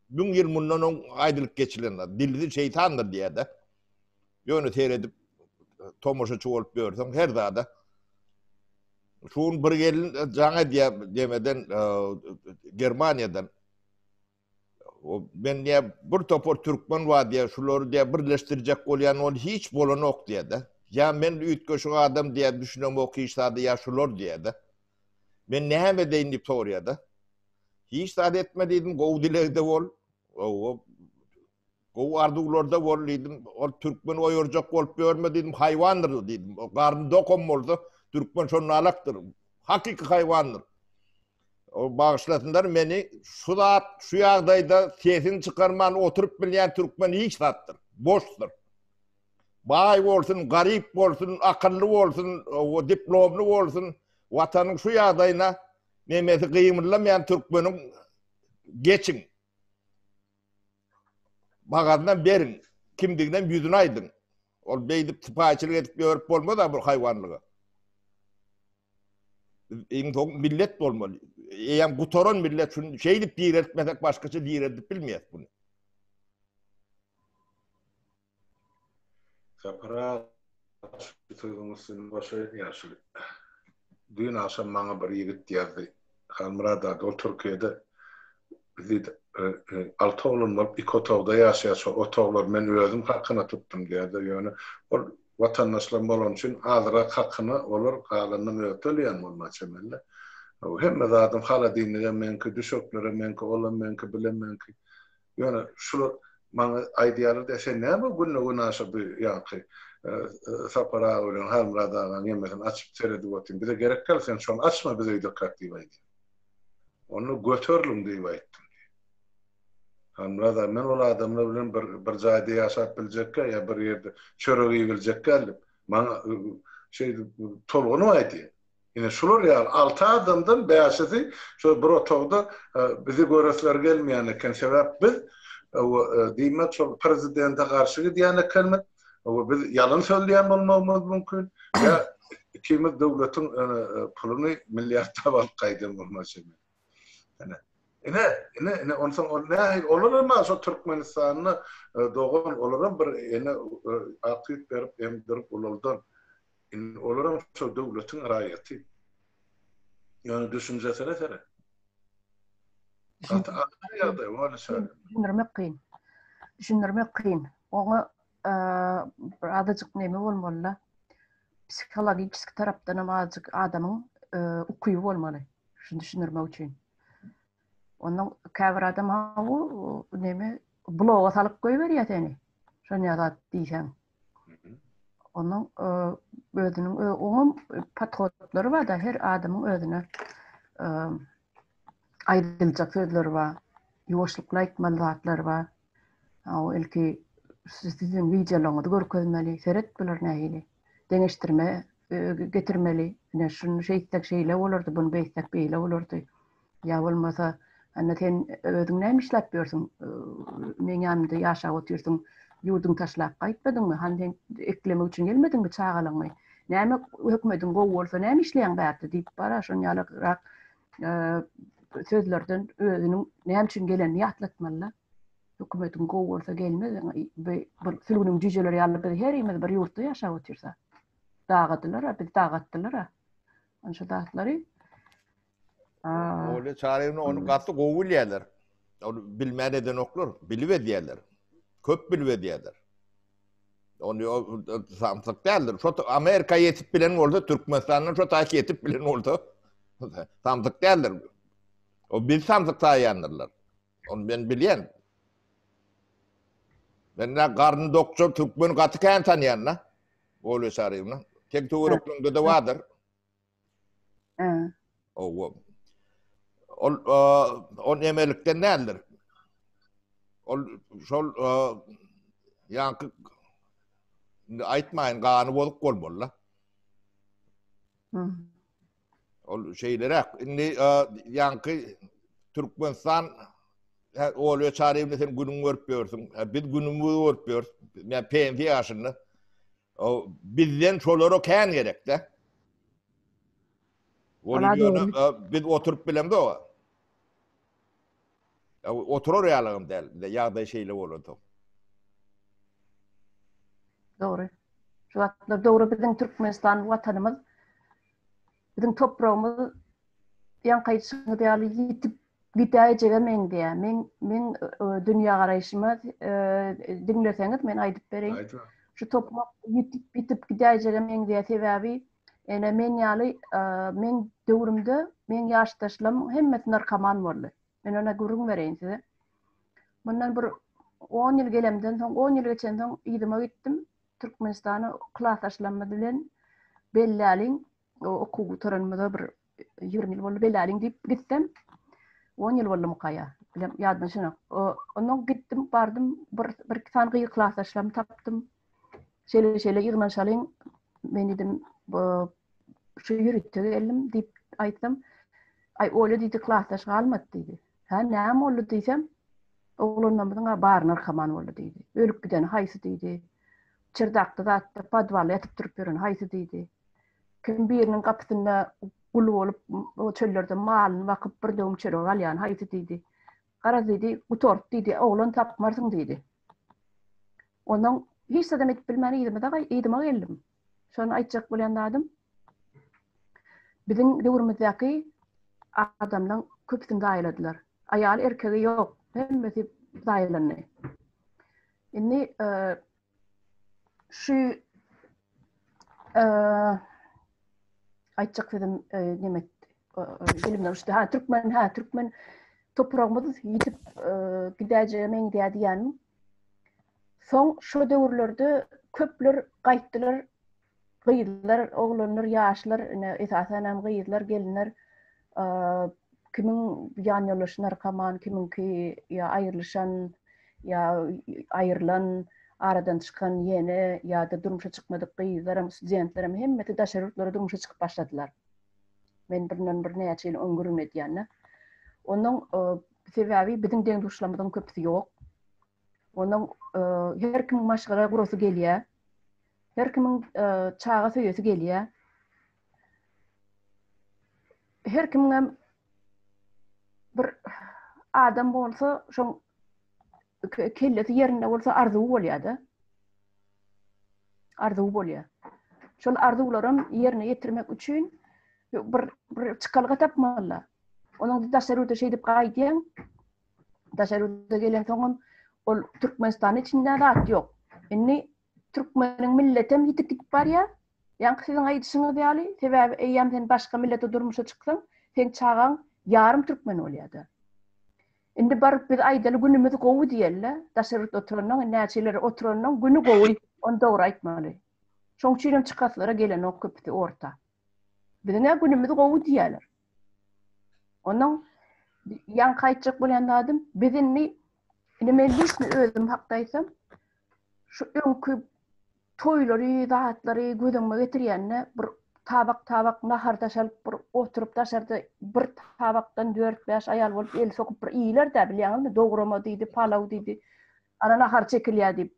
müň ýyl mundan öň aýdylyp geçilen zat. Dilsi şeýtandyr diýýär-de. Ýöne seredip tomaşaçy bolup ýörseň her zada. Şu gün bir gelin jaň edýär demeden Germaniýadan. O men diýä bir topar türkmen bar diýä, şulary diýä birleşdirjek bolýan ol hiç bolanok diýä-de. Ýa men üýtgeşik adam diýä düşünemok hiç zada ýa şular diýä-de. Men näme edeýin diýip soraýa-da. Hiç zat etme diýdim, gowy dilegde bol. Owo gowy arzuwlarda bol diýdim. Ol türkmen oýarjak bolup ýörme diýdim, haýwandyr diýdim. O garny dokam bolsa türkmen şonda alakdyr. Hakyky haýwandyr. O bagyşlasynlar meni şu zat şu ýagdaýda sesini çykarman oturyp bilýän türkmen hiç zatdyr. Boşdur. Baý bolsun, garyp bolsun, akylly bolsun, o diplomly bolsun, watanyň şu ýagdaýyna nemesi gymyldamaýan türkmeniň geçiň. Bagazyndan beriň. Kimdiginem ýüzüne aýdyň. Ol beýdip sypaýyçylyk edip ýörüp bolmaz-a bu haýwanlyga. Iň soň millet bolmaly. Eýýäm gutaran millet şuny şeýdip direltmesek başgaça direldip bilmeýäs buny. Sapar aga şu sözüň üstüne goşaýyn ýaşuly. Düýn agşam maňa bir ýigit ýazdy. Halmyrat aga ol Türkiýede biz diýdi alty oglan bolup iki otagda ýaşaýas şol otaglary men özüm hakyna tutdum diýýärdi ýöne ol Watandaşlarym bolany üçin azrak hakyny olar galanynam özi töleýän bolmaly çemeli. Hemme zadym holodilnigem meňki, düşeklerem meňki, olam meňki, bilem meňki. Ýöne şular maňa aýdýarlar-da, sen näme günde-günaşa bu ýaňky Sapar aga bilen Halmyrat aganyň hemmesini açyp seredip otyň. Bize gerek däl, sen şony açma biz öýdekäk diýip aýdýar. Onda göteriliň diýip aýtdym diýip. Halmyrat aga, men ol adamlar bilen bir bir jaýda ýaşap biljekkä ýa bir ýerde çörek iýibiljekkä diýip, maňa şeýdip tolgunyp aýdýar. Ine, şular ýaly alty adamdan bäşisi şol bir otagda bizi göresleri gelmeýän eken. Sebäp biz, diýmek, şol prezidente garşy gidýän ekenimiz, biz ýalan sözleýän bolmagymyz mümkin, ýa ikimiz döwletiň puluny milliardlap alyp gaýdan bolmaly çemeli. Ine, ine, ine, ine, onsoň ol nähili, olar hem şo Türkmenistanda dogan, olar hem bir ene ak süýt berip emdirip ulaldan. Indi olar hem şo döwletiň raýaty. Ýöne düşünjesine seret. Gaty agyr ýagdaý, ony söyle. Düşündirmek kyn. Düşündirmek kyn. Oňa bir azajyk neme bolmaly-da. Psihologiçeski tarapdan hem azajyk adamyň ukyby bolmaly. Şuny düşündirmek üçin. Ondan käbir adam ha bu neme bloga salyp goýberýär seni. Şonýa zat diýseň. Onuň özüniň oňam podhodlary bar da her adamyň özüne aýdyljak sözleri bar. Ýuwaşlykly aýtmaly zatlary bar. O ilki siziň wideolaryňyzy görkezmeli, seret bular nähili. Deňeşdirme getirmeli. Ine şuny şeýtsek şeýle bolardy, buny beýtsek beýle bolardy. Ýa bolmasa, anda sen özüň näme işläp ýörsüň? Meň ýanymda ýaşap otyrsyň, ýurduňy taşlap gaýtmadyňmy? Hany sen eklemek üçin gelmediňmi çagalaryňy? Näme hökümediň gowy bolsa näme işleýäň bärde diýip bara şon ýalyrak sözlerden özüniň näme üçin gelenini ýatlatmaly-da. Hökümetiň gowy bolsa gelmez. Bir sülgüniň jüýjeleri ýaly biz herimiz bir ýurtda ýaşap otyrsa. Dagadylar-a, bizi dagatdylar-a. Şu zatlary Olja Çaryýewna ony gaty gowy bilýärler. Ony bilmän edenoklar, bilip edýärler. Köp bilip edýärler. Ony samsyk däldir. Şo Amerika ýetip bilen bolsa, Türkmenistandan şo taýy ýetip bilen bolsa, samsyk däldir. O biz samsyk saýýandyrlar. Ony men bilýän. Men nä garny dokça türkmen gaty kän tanýan da. Olja Çaryýewna. Tek töwereklerinde-de bardyr. Owa. Ol ol emelikden däldir. Ol şol ýaňky indi aýtmaýyn gany bozuk bolmaly. Ol şeýleräk. Indi ýaňky Türkmenistan Olýa Çaryýewna sen günüňi görüp ýörsüň. Biz günümizi görüp ýörüs. Men pensiýa ýaşynda. Bizden şolara kän gerek-de. Ol ýöne biz oturyp bilemzok. Oturar ýalygym däl. Ýagdaý şeýle bolansoň. Dogry. Şu wagtlar dogry biziň Türkmenistan watanymyz biziň topragymyz ýaňky aýdyşyňyz ýaly ýitip gidäýjege meňzeýär. Men men dünýä garaýşyma diňleseňiz men aýdyp bereýin. Şu toprak ýitip ýitip gidäýjege meňzeýär. Sebäbi ene men ýaly meň döwrümde meň ýaşdaşlarymyň hemmesi narkoman boldy. Men ona gürrüň bereýin size. Mundan bir on ýyl gelemden soň, on ýyl geçensoň yzyma gitdim. Türkmenistana klasdaşlarymyz bilen belläliň, okuw gutaranymyza bir 20 ýyl boldy, belläliň diýip gitsem, 10 ýyl boldumyka ýa, bilem, ýadyma düşenok. Ondan gitdim, bardym, bir, bir iki sany gyz klasdaşlarymy tapdym. Şeýle-şeýle ýygnanyşalyň, men diýdim, şu ýörite geldim diýip aýtsam, aý Olýa diýdi, klasdaş galmady diýdi. Hä, näme boldy diýsem, oglanlarymyzyň-a bary narkoman boldy diýdi. Ölüp gideni haýsy diýdi. Çerdakda zatda podwalda ýatyp turup ýören haýsy diýdi. Kim biriniň gapysynda gul bolup, o çöllerde malyny bakyp bir döwüm çörek alýan haýsy diýdi. Garaz diýdi, gutardy diýdi, oglan tapmarsyň diýdi. Ondan hiç zadam edip bilmän yzyma yzyma geldim. Şony aýtjak bolýan zadym, biziň döwrümizdäki adamlaň köpüsini zaýaladylar. Aýal erkegi ýok, hemmesi zaýalandy. Indi e, şu e, aýtjak sözüm e, neme dilimden uçdy. Ha, türkmen, ha, türkmen topragymyz ýitip gidäýjege meňzeýär diýýänim. Soň şo döwürlerde köpler gaýtdylar, gyzlar, oglanlar, ýaşlar, ine, esasan hem gyzlar, gelinler kimiň ýan ýoldaşy narkoman, kimiňki ýa aýrylyşan, ýa aýrylan, aradan çykan ýene ýa-da durmuşa çykmadyk gyzlaram, studentlerem hemmesi daşary ýurtlara durmuşa çykyp başladylar. Men birden bir näçe ýyl öň gürrüň edýän-de. Onuň sebäbi biziň deň-duşlarymyzyň köpüsi ýok. Onuň her kimiň maşgala gurasy gelýär. Her kimiň çaga söýesi gelýär. Her kimiň hem bir adam bolsa, şoň kellesi ýerinde bolsa arzuwy bolýar-da. Arzuwy bolýar. Şol arzuwlaram ýerine ýetirmek üçin bir bir çykalga tapmaly. Onuň daşary ýurda şeýdip gaýdýaň. Daşary ýurda gelensoňam ol Türkmenistanyň içinde zat ýok. Indi türkmeniň milletem ýitip gidip barýar. Ýaňky siziň aýdyşyňyz ýaly, sebäbi eýýäm sen başga millete durmuşa çyksaň, seň çagaň ýarym türkmen bolýar-da. Indi baryp biz aýdaly günümiz gowy diýeli-de, daşary ýurtda oturanlaň, indi näçe ýyl oturanlaň güni gowy, ony dogry aýtmaly. Şoň üçinem çykaslara gelenok köpüsi orta. Biziň-ä günümiz gowy diýýärler. Ondan ýaňky aýtjak bolýan zadym, biz indi indi men liçni özüm hakda aýtsam, şu öňki toýlary, zatlary göz öňüme getirýände bir tabak-tabak nahar daşalyp bir oturyp daşarda bir tabakdan dört-bäş aýal bolup el sokup bir iýiler-dä bilýäňizmi, dograma diýdi, palaw diýdi. Ana nahar çekilýär diýip.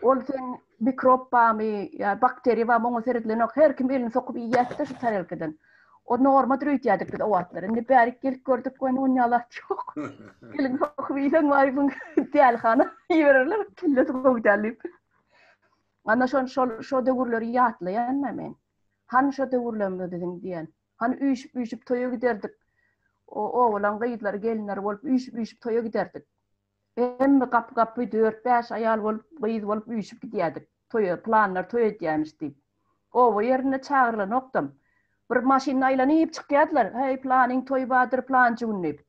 Ol sen mikrob barmy ýa bakteriýa barmy oňa seredilenok. Her kim elini sokup iýýärdi-de şu tarelkadan. O normadyr öýdýärdik biz o wagtlar. Indi bärik gelip gördük we ony ýaly zat ýok. Elini sokup iýseň barybyň dälihana ibererler, kellesi gowy däl diýip. Ana şol şol şo döwürleri ýatlaýan-da men. Hany şo döwürlerimiz biziň diýen. Hany üýşüp-üýşüp toýa giderdik. O obalaň gyzlary, gelinleri bolup üýşüp-üýşüp toýa giderdik. Hemme gapy-gapy dört-bäş aýal bolup, gyz bolup üýşüp gidýärdik toýa, pylanlar toý edýämiş diýip. Oba ýerinde çagyrylanokdam. Bir maşynda aýlanyp çykýardylar, Heý, pylanyň toýy bardyr pylanjy gün diýip.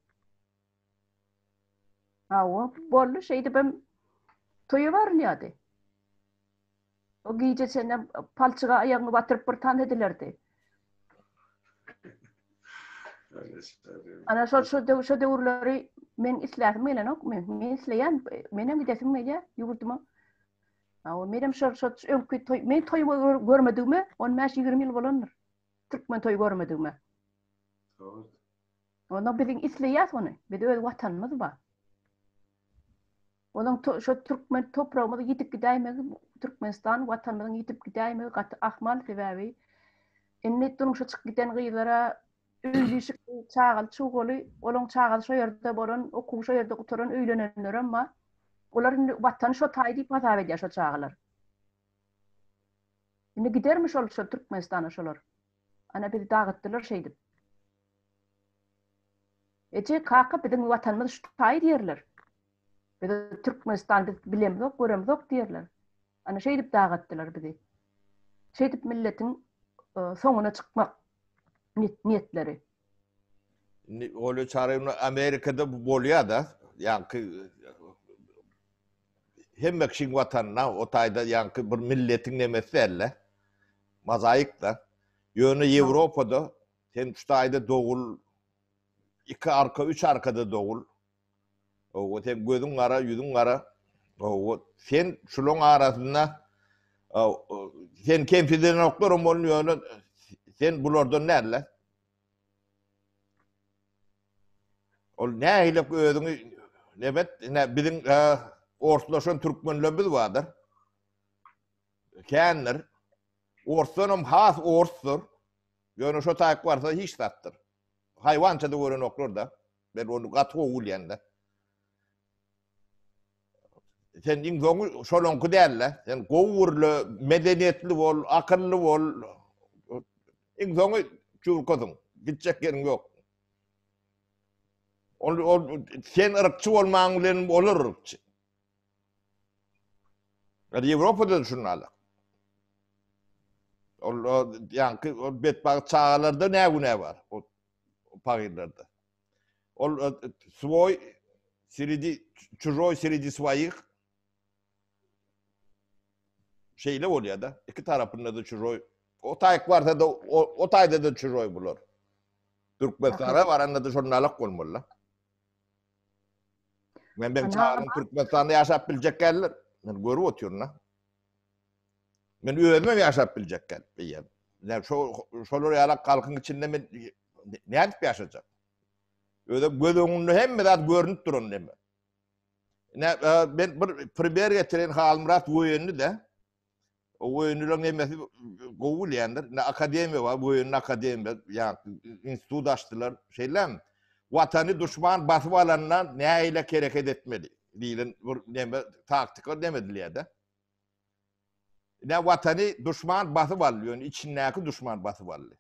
Hawa, boldy, şeýdibem toýa barylýardy. O gije çenlem palçyga aýagyňy batyryp bir tans edilerdi. Ana şol şo şo döwürleri men isläsim gelenok. Men, men isleýän, menem gidesim gelýär ýurduma. Hawa, menem şol şo öňki toý, men toý görmedigime 15-20 ýyl bolandyr. türkmen toýy görmedigime. Dogry. Onda biziň isleýäs ony. Biz öz watanymyz bar. Onuň şo türkmen topragymyzy ýitip gidäýmegi, Türkmenistan watanymyzyň ýitip gidäýmegi gaty ahmal, sebäbi indi durmuşa çykyp giden gyzlara öýli-işikli, çagaly-çugaly, olaň çagasy şo ýerde bolan, okuwy şo ýerde gutaran öýlenenlerem bar. Olar indi watany şo taý diýip hasap edýär şo çagalar. Indi gidermi şol şo Türkmenistana şolar? Ana bizi dagytdylar şeýdip. Eje, kaka biziň watanymyz şu taý diýerler. Biz Türkmenistan biz bilemzok, göremzok diýerler. Ana şeýdip dagatdylar bizi. Şeýdip milletiň e, soňuna çykmak niýetleri. Indi Olya Çaryýewna Amerikada bu bolýar-da. Ýaňky hemme kişiň watanyna o taýda ýaňky bir milletiň nemesi däl-de. Mozaik-da. Ýöne Ýewropada Sen şu taýda dogul, iki arka, üç arkada dogul. Owa, sen gözüň gara, ýüzüň gara. Owa, sen şulaň arasynda sen kemsidenoklar bolun ýöne sen bulardan däl-de. Ol nähili özüňi nebet, ine biziň orslaşan türkmenlerimiz bardyr. Kändir. Orsdanam has orsdur. Ýöne şo taýyk barsa hiç zatdyr. Haýwança-da görenoklar-da. Men ony gaty gowy bilýän-de. Sen iň soňy şolaňky däl-de. Sen gowy gürle, medeniýetli bol, akylly bol. Iň soňy çurkasyň. Gitjek ýeriň ýok. Ol, ol sen yrkçy bolmaň bilen olar yrkçy. Yani Ýewropada da şunun alak. Ol ýaňky ol betbagt çagalarda näme günä bar? O pagyrlarda. Ol svoý sredi çujoý sredi svoýih şeýle bolýar da. Iki tarapynda da çujoý. O taýyk barsa da o, o taýda da çujoý bular. Türkmenistana baranda da şonun alak bolmaly. Men ben çagalarym Türkmenistanda ýaşap biljek geldir. Men görüp otyryn da. Men özüm hem ýaşap biljek gel. Diýýän. Yani şo şolar ýaly halkyň içinde men nädip ýaşajak? Özüm göz öňünde hemme zat görünüp duran neme. Ne e, men bir primer getiren Halmyrat Göýenli de. O Göýenlileriň hemmesi gowy bilýändir. Ine akademiýa bar, Göýenli akademiýa, ýa institut açdylar. Şeýlemi? Watany duşman basyp alanda nähili hereket etmeli diýlen bir neme taktika neme edilýär-de. Ine watany duşman basyp aldy, ýöne içindäki duşman basyp aldy.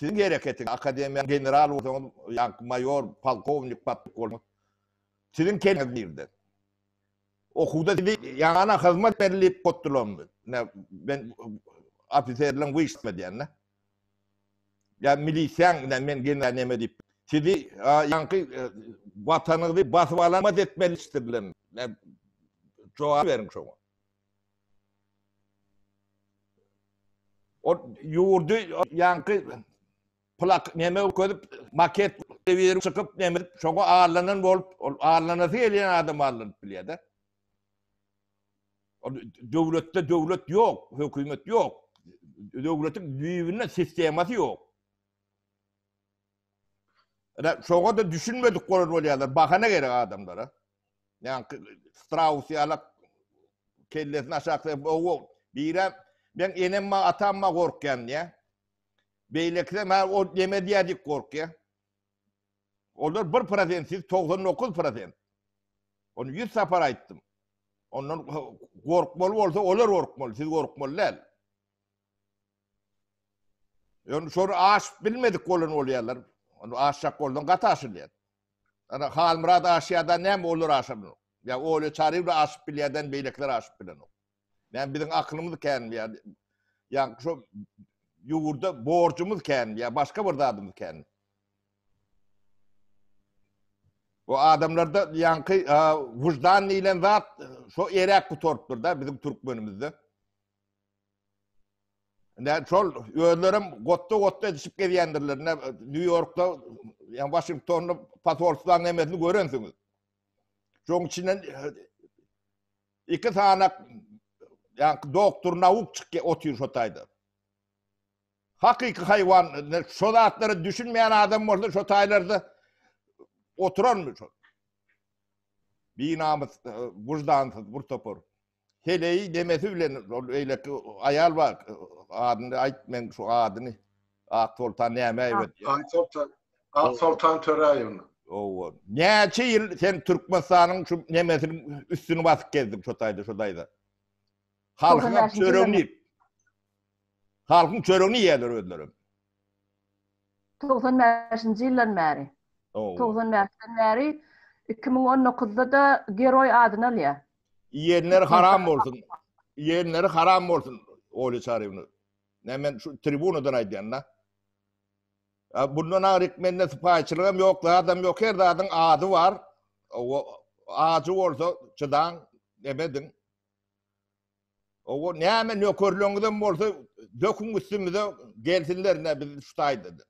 Siziň hereketiňiz, akademiýa general bolsaňyz, ýa maýor, polkownik, podpolkownik, siziň kelläňiz nirde? Okuwda sizi ýana hyzmat berilip gotdularmy? Ne men ofiserleň wyşma diýende. Ýa milisiýaň ne men general neme diýip. Sizi ýaňky e, watanyňyzy basyp alan etmelidirler. Ne jogap beriň şoňa. Ol ýurdy ýaňky plak neme görkezip maket bir çykyp neme şoňa allanan bolup ol allanasy gelýän adam allanyp bilýär-de. Ol döwletde döwlet ýok, hökümet ýok. Döwletiň düýbünde sistemasy ýok. Ine şoňa da düşünmedik bolan bolýarlar. Bahana gerek adamlara. Ýaňky Strauss ýalak kellesini aşak salyp, owo, birem men enem ma atam ma gorkýan diýä. Beýlekisem ha o neme diýä diýip gorkýa. Olar 1% siz 99%. Ony 100 sapar aýtdym. Ondan gorkmaly bolsa olar gorkmaly, siz gorkmaly däl. Ýöne şony aşyp bilmedik bolan bolýarlar. Ony aşjak bolsaň gaty aşylýar. Ana Halmyrat aşýardan näme olar aşamok. Ýa Olýa Çaryýew aşyp bilýärden beýlekiler aşyp bilenok. Näme biziň akylymyz kän ýa ýa şo ýurda borjumyz kän ýa başga bir zadymyz kän. Bu adamlarda ýaňky wyždan diýlen zat şo eräp gutarypdyr da biziň türkmenimizde. Ne şol özlerem gotda-gotda edişip gezýändirler. Ne Nýu-Ýorkda, ýa Waşingtonda posolstwaň nemesini görensiňiz. Şoň içinden iki sany ýa doktor nauk çykýar otyr şo taýda. Hakyky haýwan şo zatlara düşünmeýän adam bolsa şo taýlarda oturanmy şo? Binamys, wyždansyz bir topar. Heleýi demesi bilen ol beýleki aýal bar, adyny aýt men şu adyny. Aksoltan Nämäýewa diýýär. Aksoltan, Aksoltan Töräýewna. Owa. Näçe ýyl sen Türkmenistanyň şu nemesiniň üstüni basyp gezdiň şo taýda şo daýza. Halkyň çöregini iýip. Halkyň çöregini iýýärler özlerem. 95-nji ýyldan bäri. 95-den bäri 2019-da-da Geroý adyny alýar. Iýenleri haram bolsun. Iýenleri haram bolsun Olýa Çaryýewna. Näme men şu tribunadan aýdýan-da. Bundan aňryk mende sypaýyçylygam ýok, zadam ýok. Her zadyň ady bar. Ajy bolsa çydaň, emediň. Owo näme nökerleňizem bolsa döküň üstümize gelsinler ne biz şu taýda.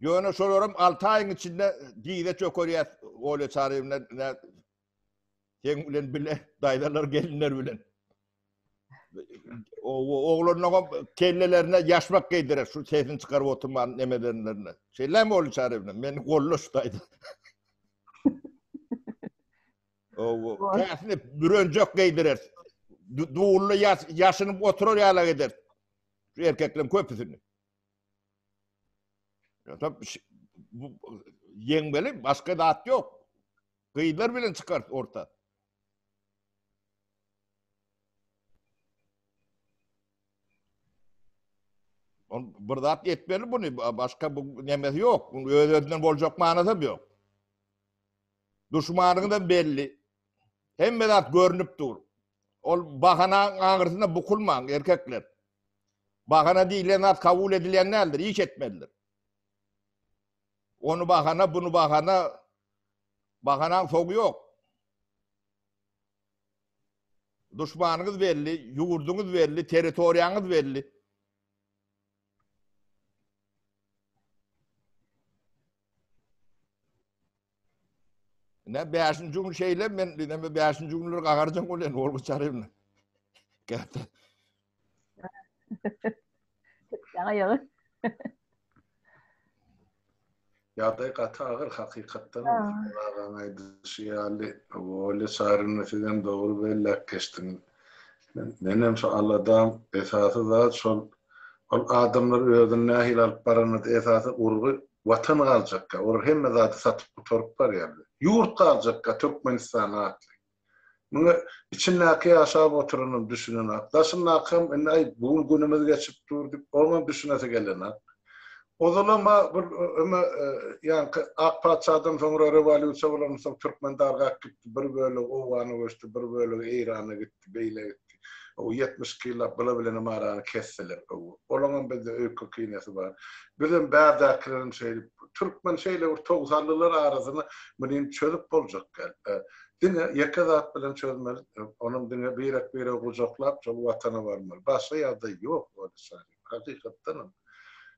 Ýöne şolaram 6 aýyň içinde dize çökerýär Olya Çaryýewna ne seň bilen bile daýzalar gelinler bilen. Owo oglanlaryň kellelerine ýaşmak geýdirer şu sesini çykaryp oturman nemelerine. Şeýlemi Olya Çaryýewna? Meni golla şu taýda. Owo, käsini bürenjek geýdirer. Dully ýaşynyp oturar ýalak eder. Şu erkekleriň köpüsini. Ýa ýeňmeli, başga zat ýok. Gyzlar bilen çykar orta. On bir zat etmeli bunu, başga bu nemesi ýok. Öz-özünden boljak manysy ýok. Duşmanyňyzam belli. Hemme zat görnüp dur. Ol bahanaň aňyrsynda bukulmaň, erkekler. Bahana diýlen zat kabul edilýän däldir, iş etmelidir. Ony bahana, bunu bahana, bahanaň soňy ýok. Duşmanyňyz belli, ýurduňyz belli, territoriýaňyz belli. Ne bäşinji gün şeýle men näme bäşinji günler gagarjaň bolýan Olga Çaryýewna. Käte. Ýaňa ýaňy. Ýagdaý gaty agyr hakykatdan agaň aýdyşy ýaly Olya Çaryýewna sizem dogry belläp geçdiňiz. Menem şu aladam esasy zat şol ol adamlar özüni nähili alyp baranynda esasy urgy Watan galjakka, olar hemme zady satyp gutaryp barýarlar. Ýurt galjakka Türkmenistan atly. Muňa içindäki ýaşap oturanam düşünenak. Daşyndakam indi aý bu gün günümiz geçip dur diýip oňam düşünesi gelenak. Ozalam-a bir öme ýaňky Ak patyşadan soňra rewolýusiýa bolandan soň türkmen dargap gitdi, bir bölegi Owgana göçdi, bir bölegi Eýrana gitdi, beýle gitdi. O 72 ýyllap bula bilenem arany kesdiler. Olaňam bizde öýke-kinesi bar. Bizem bärdäkilerem şeýdip, türkmen şeýle bir togsanlylar arasynda muny çözüp boljak däl. Diňe ýeke zat bilen çözmeli, onam diňe birek-biregi gujaklap şol watana barmaly. Başga ýagdaý ýok, hakykatdanam.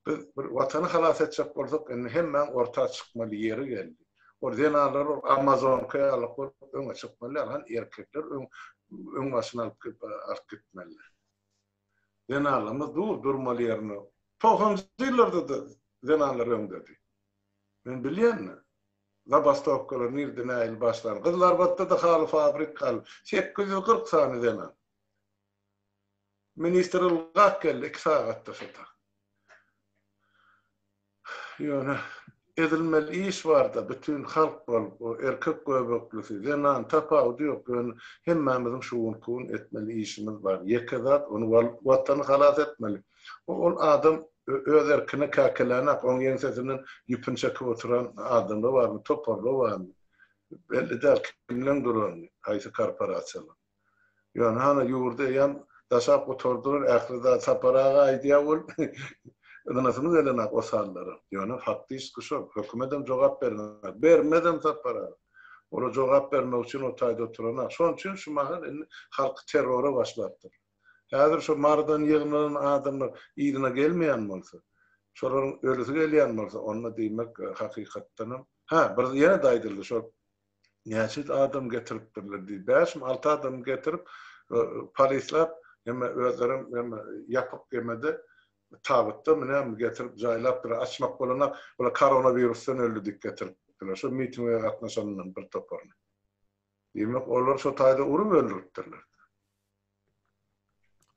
Biz bir watany halas etjek bolsak, indi hemmäň orta çykmaly ýeri geldi. Ol zenanlar ol amazonka ýaly bolup öňe çykmaly däl, hany erkekler öň öň başyny alyp alyp gitmeli. Zenanlarymyz dur durmaly ýerine. Togsanjy ýyllarda-da zenanlar öňdedi. Men bilýän-de. Zabastowkalar nirde nähili başlan. Gyzylarbatda-da haly fabrik galy. 840 sany zenan. Ministr ylgap geldi 2 sagatda şo tak. Ýöne edilmeli iş barda bütin halk bolup o erkek göbeklisi, zenan tapawudy ýok ýöne hemmämiziň şu günki gün etmeli işimiz bar. Ýeke zat ony watany halas etmeli. Ol adam öz erkine käkelänak oň ýeňsesinden ýüpüni çekip oturan adamlar barmy, toparlar barmy belli däl kimleň duranyny, haýsy korporasiýalaryň. Ýöne hana ýurdy eýýäm daşap gutardylar ähli zat Sapar aga aýdýar bol ynanasymyz gelenak o sanlara. Ýöne faktiski şol. Hökümedem jogap bermenak. Bermezem Sapar aga. Olar jogap bermek üçin o taýda oturanak. Şonuň üçin şu mahal indi halky terrora başlapdyr. Häzir şu Marydan ýygnalan adamlar yzyna gelmeýän bolsa, şolaryň ölüsi gelýän bolsa, onda diýmek hakykatdanam, hä bir ýene-de aýdyldy şol Näçe adam getiripdirler diýip, bäşmi, alty adam getirip, polislap. Hemme özlerem hemme ýapyk gemede tabytda näme getirip jaýlapdyr. Açmak bolana bular koronawirusdan öldi diýip getiripdirler. Şo mitinge gatnaşanlaryň bir toparyny. Diýmek olar şo taýda urup öldüripdirler.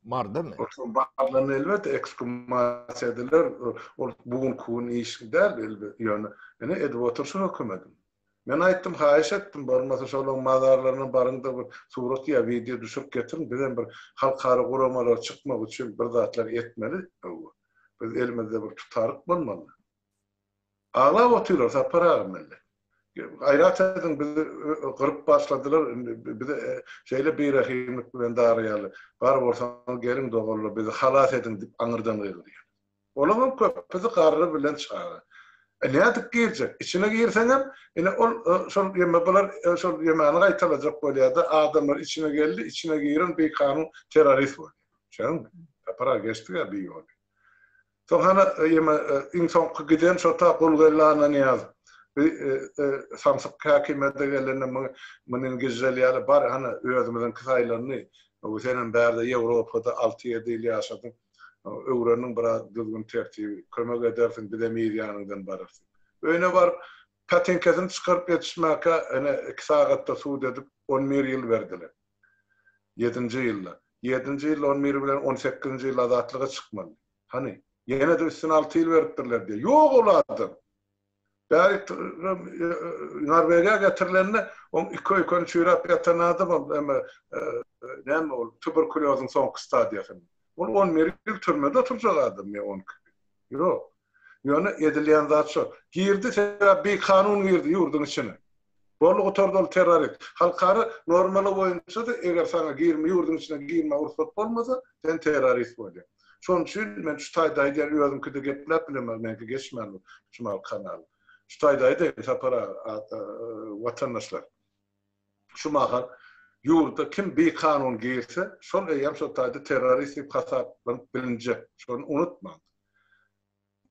Mardamy? Otuň barlaryny elbetde eksgumasiýa ediler. Ol bu günki gün iş däl elbet ýöne ine edip otyr şu hökümediň. Men aýtdym haýyş etdim bolmasa şolaň mazarlaryna baryňda bir surat ýa wideo düşürip getiriň bizem bir halkara guramalara çykmak üçin bir zatlar etmeli biz elimizde bir tutaryk bolmaly. Aglap otyrlar Sapar aga mende. Gaýrat ediň bizi gyryp başladylar indi bize şeýle birehimlik bilen daraýarlar. Bar bolsaňyz geliň doganlar bizi halas ediň diýip aňyrdan gygyrýar. Olaňam köpüsi garry bilen çaga. E nädip girjek? Içine girseňem ine ol şol ýeme bular şol ýemäni gaýtalajak bolýarda adamlar içine geldi içine giren bikanun terrorist bolýar. Şeňmi? Sapar aga geçdik-ä bi ýoly. Soň hany ýeme iň soňky giden şo ta Gulgeldi Annanyýaz bi samsyk häkimiýete gelende muny gijjel ýaly bar hany özümiziňki saýlandy senem bärde Ýewropada alty-ýedi ýyl ýaşadyň öwrendiň biraz düzgün tertibi kömek edersiň bizem yz ýanyňdan bararys diýip öýüne baryp patinkesini çykaryp ýetişmäkä ene iki sagatda sud edip on bir ýyl berdiler. Ýedinji ýylda. Ýedinji ýylda on bir bilen on sekizinji ýylda azatlyga çykmaly. Hany, ýene-de üstüne alty ýyl beripdirler diýýär. Ýok ol adam! Bärik Norwegiýa getirilende, oň iki öýkeni çüýräp ýatan adam ol, eme, näme ol, tuberkulýozyň soňky stadiýasynda. Ol on bir ýyl türmede oturjak adam ýa on iki ýyl. Ýok. Ýöne edilýän zat şo. Girdi sebäp bikanun girdi ýurduň içine. Boldy gutardy ol terrorist. Halkara normalar boýunça-da eger saňa girme ýurduň içine girmäge rugsat bolmasa sen terrorist bolýaň. Şonuň üçin men şu taýda aýdýan özüňkide gepläp bilemok meňki geçmän dur şu mal kanal. Şu taýda aýdaýyn Sapar aga watandaşlar. Şu mahal ýurda kim bikanun girse şol eýýäm şo taýda terrorist diýip hasaplanyp bilinjek. Şony unutmaň.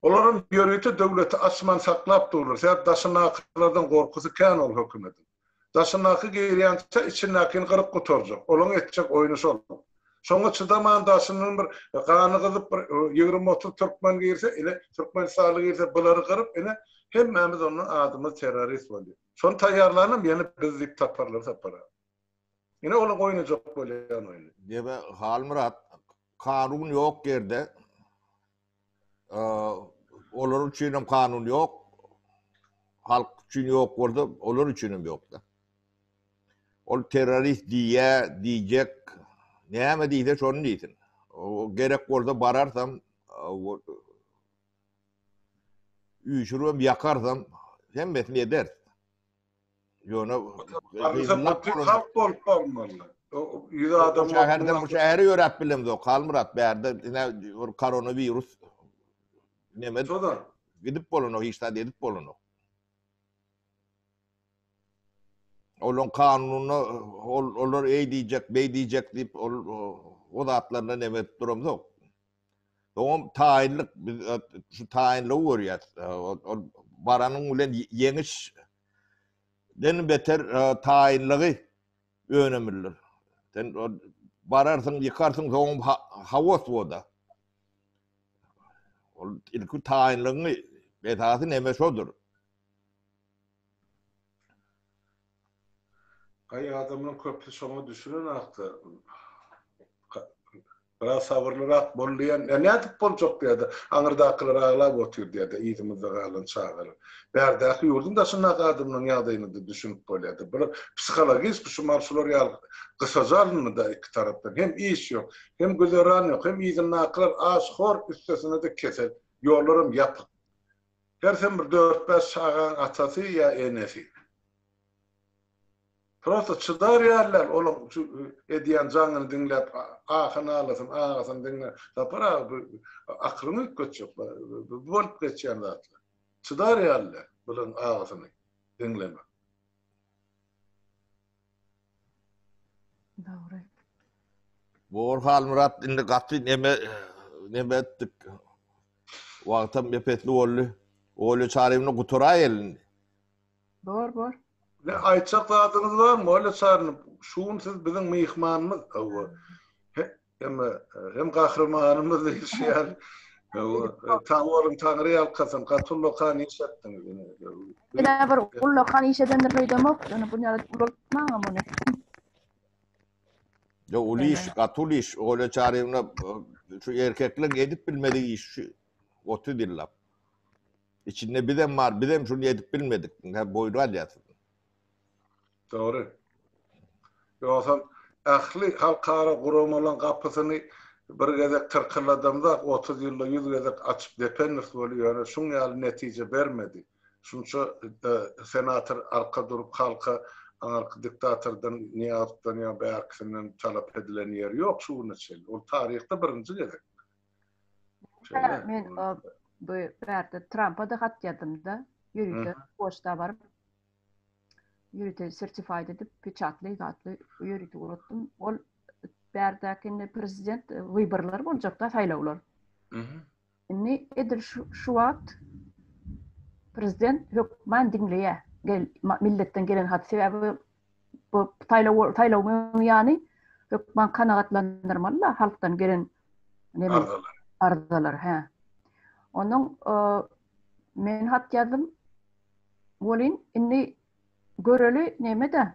Olaram ýörite döwleti açman saklap durlar. Sebäp daşyndakylardan gorkusy kän ol hökümediň. Daşyndaky girýänçä içindäkini gyryp gutarjak. Olaň etjek oýny şol. Şoňa çydaman daşyndan bir gany gyzyp bir 20-30 türkmen girse, ine türkmenistanly girse bulary gyryp ine hemmämiz ondan adymyz terrorist bolýar. Şony taýýarlanam ýene biz diýip taparlar tapar. Ine olaň oýnajak bolýan oýny. Neme Halmyrat kanun ýok ýerde Olar üçin hem kanun ýok. Halk üçin ýok bolsa, olar üçin hem ýok-da. Ol terrorist diýýä, diýjek, näme diýse şony diýsin. Gerek bolsa bararsam, üýşüribem ýakarsam, hemmesini ederis. Ýöne halk bolup bolmaly. 100 adam şäherden bu şähere ýöräp bilemzok. Halmyrat bärde ine bir koronawirus neme gidip bolanok, hiç zat edip bolanok. Olaň kanunyna ol olar eý diýjek, beý diýjek diýip ol o zatlaryna neme edip duramzok. Soňam taýynlyk biz şu taýynlygy görýäs. Ol baranyň bilen ýeňiş den beter taýynlygy önemlidir. Sen bararsyň, ýykarsyň, soňam haos boda. Ol ilki taýynlygyň esasy neme şodur. Aý adamlaň köpüsi şoňa düşünenakda. Biraz sabyrlyrak bol diýen. E nädip boljak diýýärdi. Aňyrdakylar aglap otyr diýýärdi, yzymyzda galan çagalar. Bärdäki ýurduň daşyndaky adamlaryň ýagdaýyna-da düşünip bolýardy. Bular psihologiski şu mal şular ýaly gysaja alyndy-da iki tarapdan. Hem iş ýok, hem güzeran ýok, hem yzyndakylar aç-hor, üstesine-de kesel. Ýollaram ýapyk. Hersem bir dört-bäş çagaň atasy ýa enesi. Prosta çydar ýalylar olaň şu edýän jaňyny diňläp ahy-nalasyny, agasyny diňläp. Sapar aga bu akylyňy üýtgetjek bu bolup geçýän zatlar. Çydar ýalylar bularyň agysyny diňlemek. Dogry. Bor Halmyrat indi gaty neme neme etdik. Wagtam epesli boldy. Olya Çaryýewna gutaraýaly indi. Bor bor. Ne aýtjak zadyňyz barmy Olya Çaryýewna? Şu gün siz biziň myhmanymyz. Hawa. Hem hem gahrymanymyz diýişi ýaly. Sag boluň, Taňry ýalkasyn. Gaty ullakan iş etdiňiz. Ine bir ullakan iş edendir öýdemok. Ýöne bu ýaly ulaltmaňam ony. Ýok, uly iş, gaty uly iş. Olýa Çaryýewna şu erkekleň edip bilmedigi iş şu 30 ýyllap. Içinde bizem bar, bizem şuny edip bilmedik. Hä boýun alýas. Dogry. Ýogsam ähli halkara guramalaryň gapysyny bir gezek tyrkylladamzak 30 ýylda 100 gezek açyp dependiris weli ýöne şuň ýaly netije bermedi. Şunça senator arka durup halka aňarky diktatordan Nyýazowdan ýa bärkisinden talap edilen ýeri ýok şu güne çenli. Ol taryhda birinji gezek. Şeýle. Men bu bärde Trampa-da hat ýazdym-da, ýörite poçta baryp ýörite sertified edip, peçatly zatly ýörite ugratdym. Ol bärdäki indi prezident wyborlar boljakda saýlawlar. Indi edil şu şu wagt prezident hökman diňleýär. Gel milletden gelen hat sebäbi bu saýlaw saýlawyň öň ýany hökman kanagatlandyrmaly-da halkdan gelen arzalar. Arzalar, hä. Onuň men hat ýazdym. Welin indi göreli neme-de.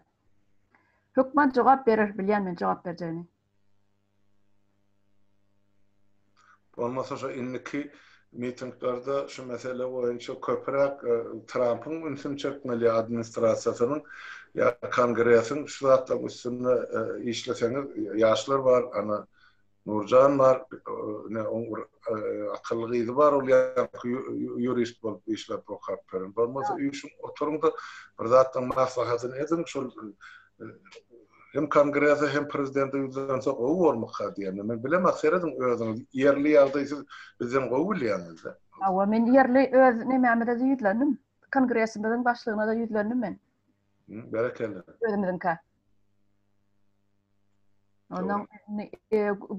Hökman jogap berer, bilýän men jogap berjegini. Bolmasa şu indiki mitinglerde şu mesele boýunça köpräk Trampyň ünsüni çekmeli ýa administrasiýasynyň ýa kongresiň şu zatlaryň üstünde işleseňiz ýaşlar bar ana Nurjan bar ine oň bir akylly gyzy bar ol ýaňky ýurist bolup işläp okap beren bolmasa üýşüň oturyňda bir zatlaryň maslahatyny ediň şol Hem kongrese hem prezidente ýüzlense gowy bormyka diýende men bilemok serediň özüňiz ýerli ýagdaýy siz bizden gowy bilýäňizde. Hawa men ýerli öz nemämize-de ýüzlendim. Kongresimiziň başlygyna-da ýüzlendim men. Berekella. Özümiziňkä. Ondan indi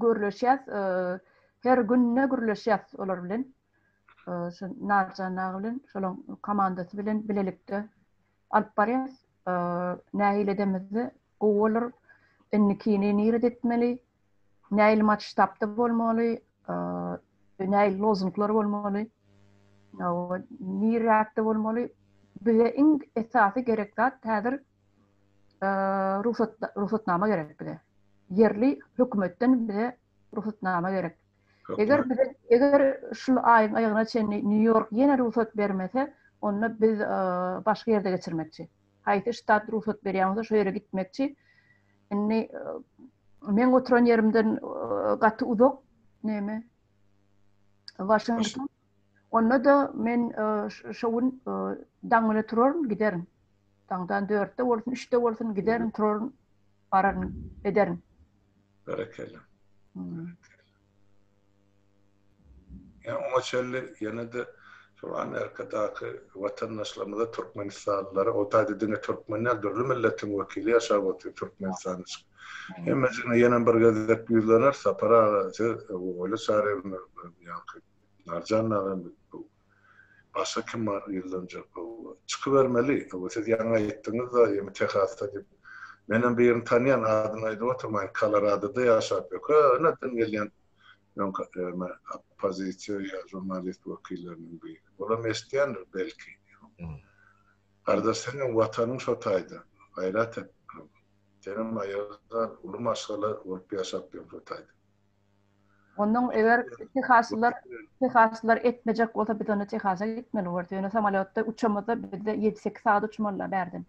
gürleşýäs, her günde gürleşýäs olar bilen. Şu Narjan aga bilen, şolaň komandasy bilen bilelikde alyp barýas. Nähili edemizde gowy bolar. Indikini nirede etmeli? Nähili masştabda bolmaly? Nähili lozunglar bolmaly? Niräkde bolmaly? Bize iň esasy gerek zat häzir rugsat rugsatnama gerek bize. Ýerli hökümetden bize rugsatnama gerek. Eger bize eger şul aýyň aýagyna çenli Nýu-Ýork ýene rugsat bermese, onda biz başga ýerde geçirmekçi. Haýsy ştat rugsat berýän bolsa şo ýere gitmekçi. Indi meň oturan ýerimden gaty uzak neme Waşington. Onda-da men şo gün daň bilen turaryn, giderin. Daňdan dörtde bolsun, üçde bolsun giderin, turaryn, bararyn, ederin. Berekella. Ýa oňa çenli ýene-de şol Amerikadaky watandaşlarymyza türkmenistanlylara, o taýda diňe türkmen däl, dürli milletiň wekili ýaşap otyr Türkmenistanda çykyp. Hemmesine ýene bir gezek ýüzlener Sapar aga, siz Oýly Çaryýewna ýaňky Narjan aga Başga kim bar ýüzlenjek? Çykybermeli. Siz ýaňy aýtdyňyz-da, ýemi Tehasda diýip. Menem birini tanýan, adyny aýdyp oturmaýyn, Koloradoda ýaşap ýör. Könedan gelýän öňki eme oppozisiýa ýa žurnalist wekilleriniň biri. Olam eşidýändir belki. Gardaş seňem watanyň şo taýda. Gaýrat et. Senem aýaga gal, uly maşgala bolup ýaşap ýör şo taýda. Ondan eger Tehaslylar Tehaslylar etmejek bolsa biz onda Tehasa gitmeli bolarys. Ýöne samolýotda uçamyzda bizde 7-8 sagat uçmalylar bärden.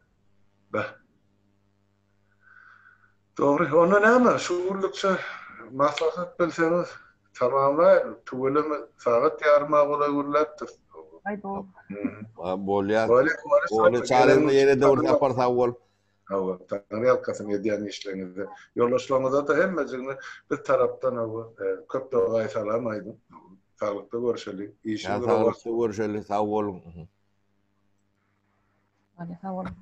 Beh. Dogry. Onda näme, şu günlükçe maslahat bilseňiz tamamlaýaly. Tüweleme sagat ýaryma golaý gürläpdiris. Aý bo. Bolýar. Bolýar. Çarygyna ýene-de bir sapar sag bol. Hawa, Taňryýalkasyn edýän işleriňizde. Ýoldaşlaryňyza-da hemmejigine biz tarapdan hawa, köp dogaý salam aýdyň. Saglykda görşeli. Işiňiz rowaç. Saglykda görşeli. Sag boluň. Sag boluň.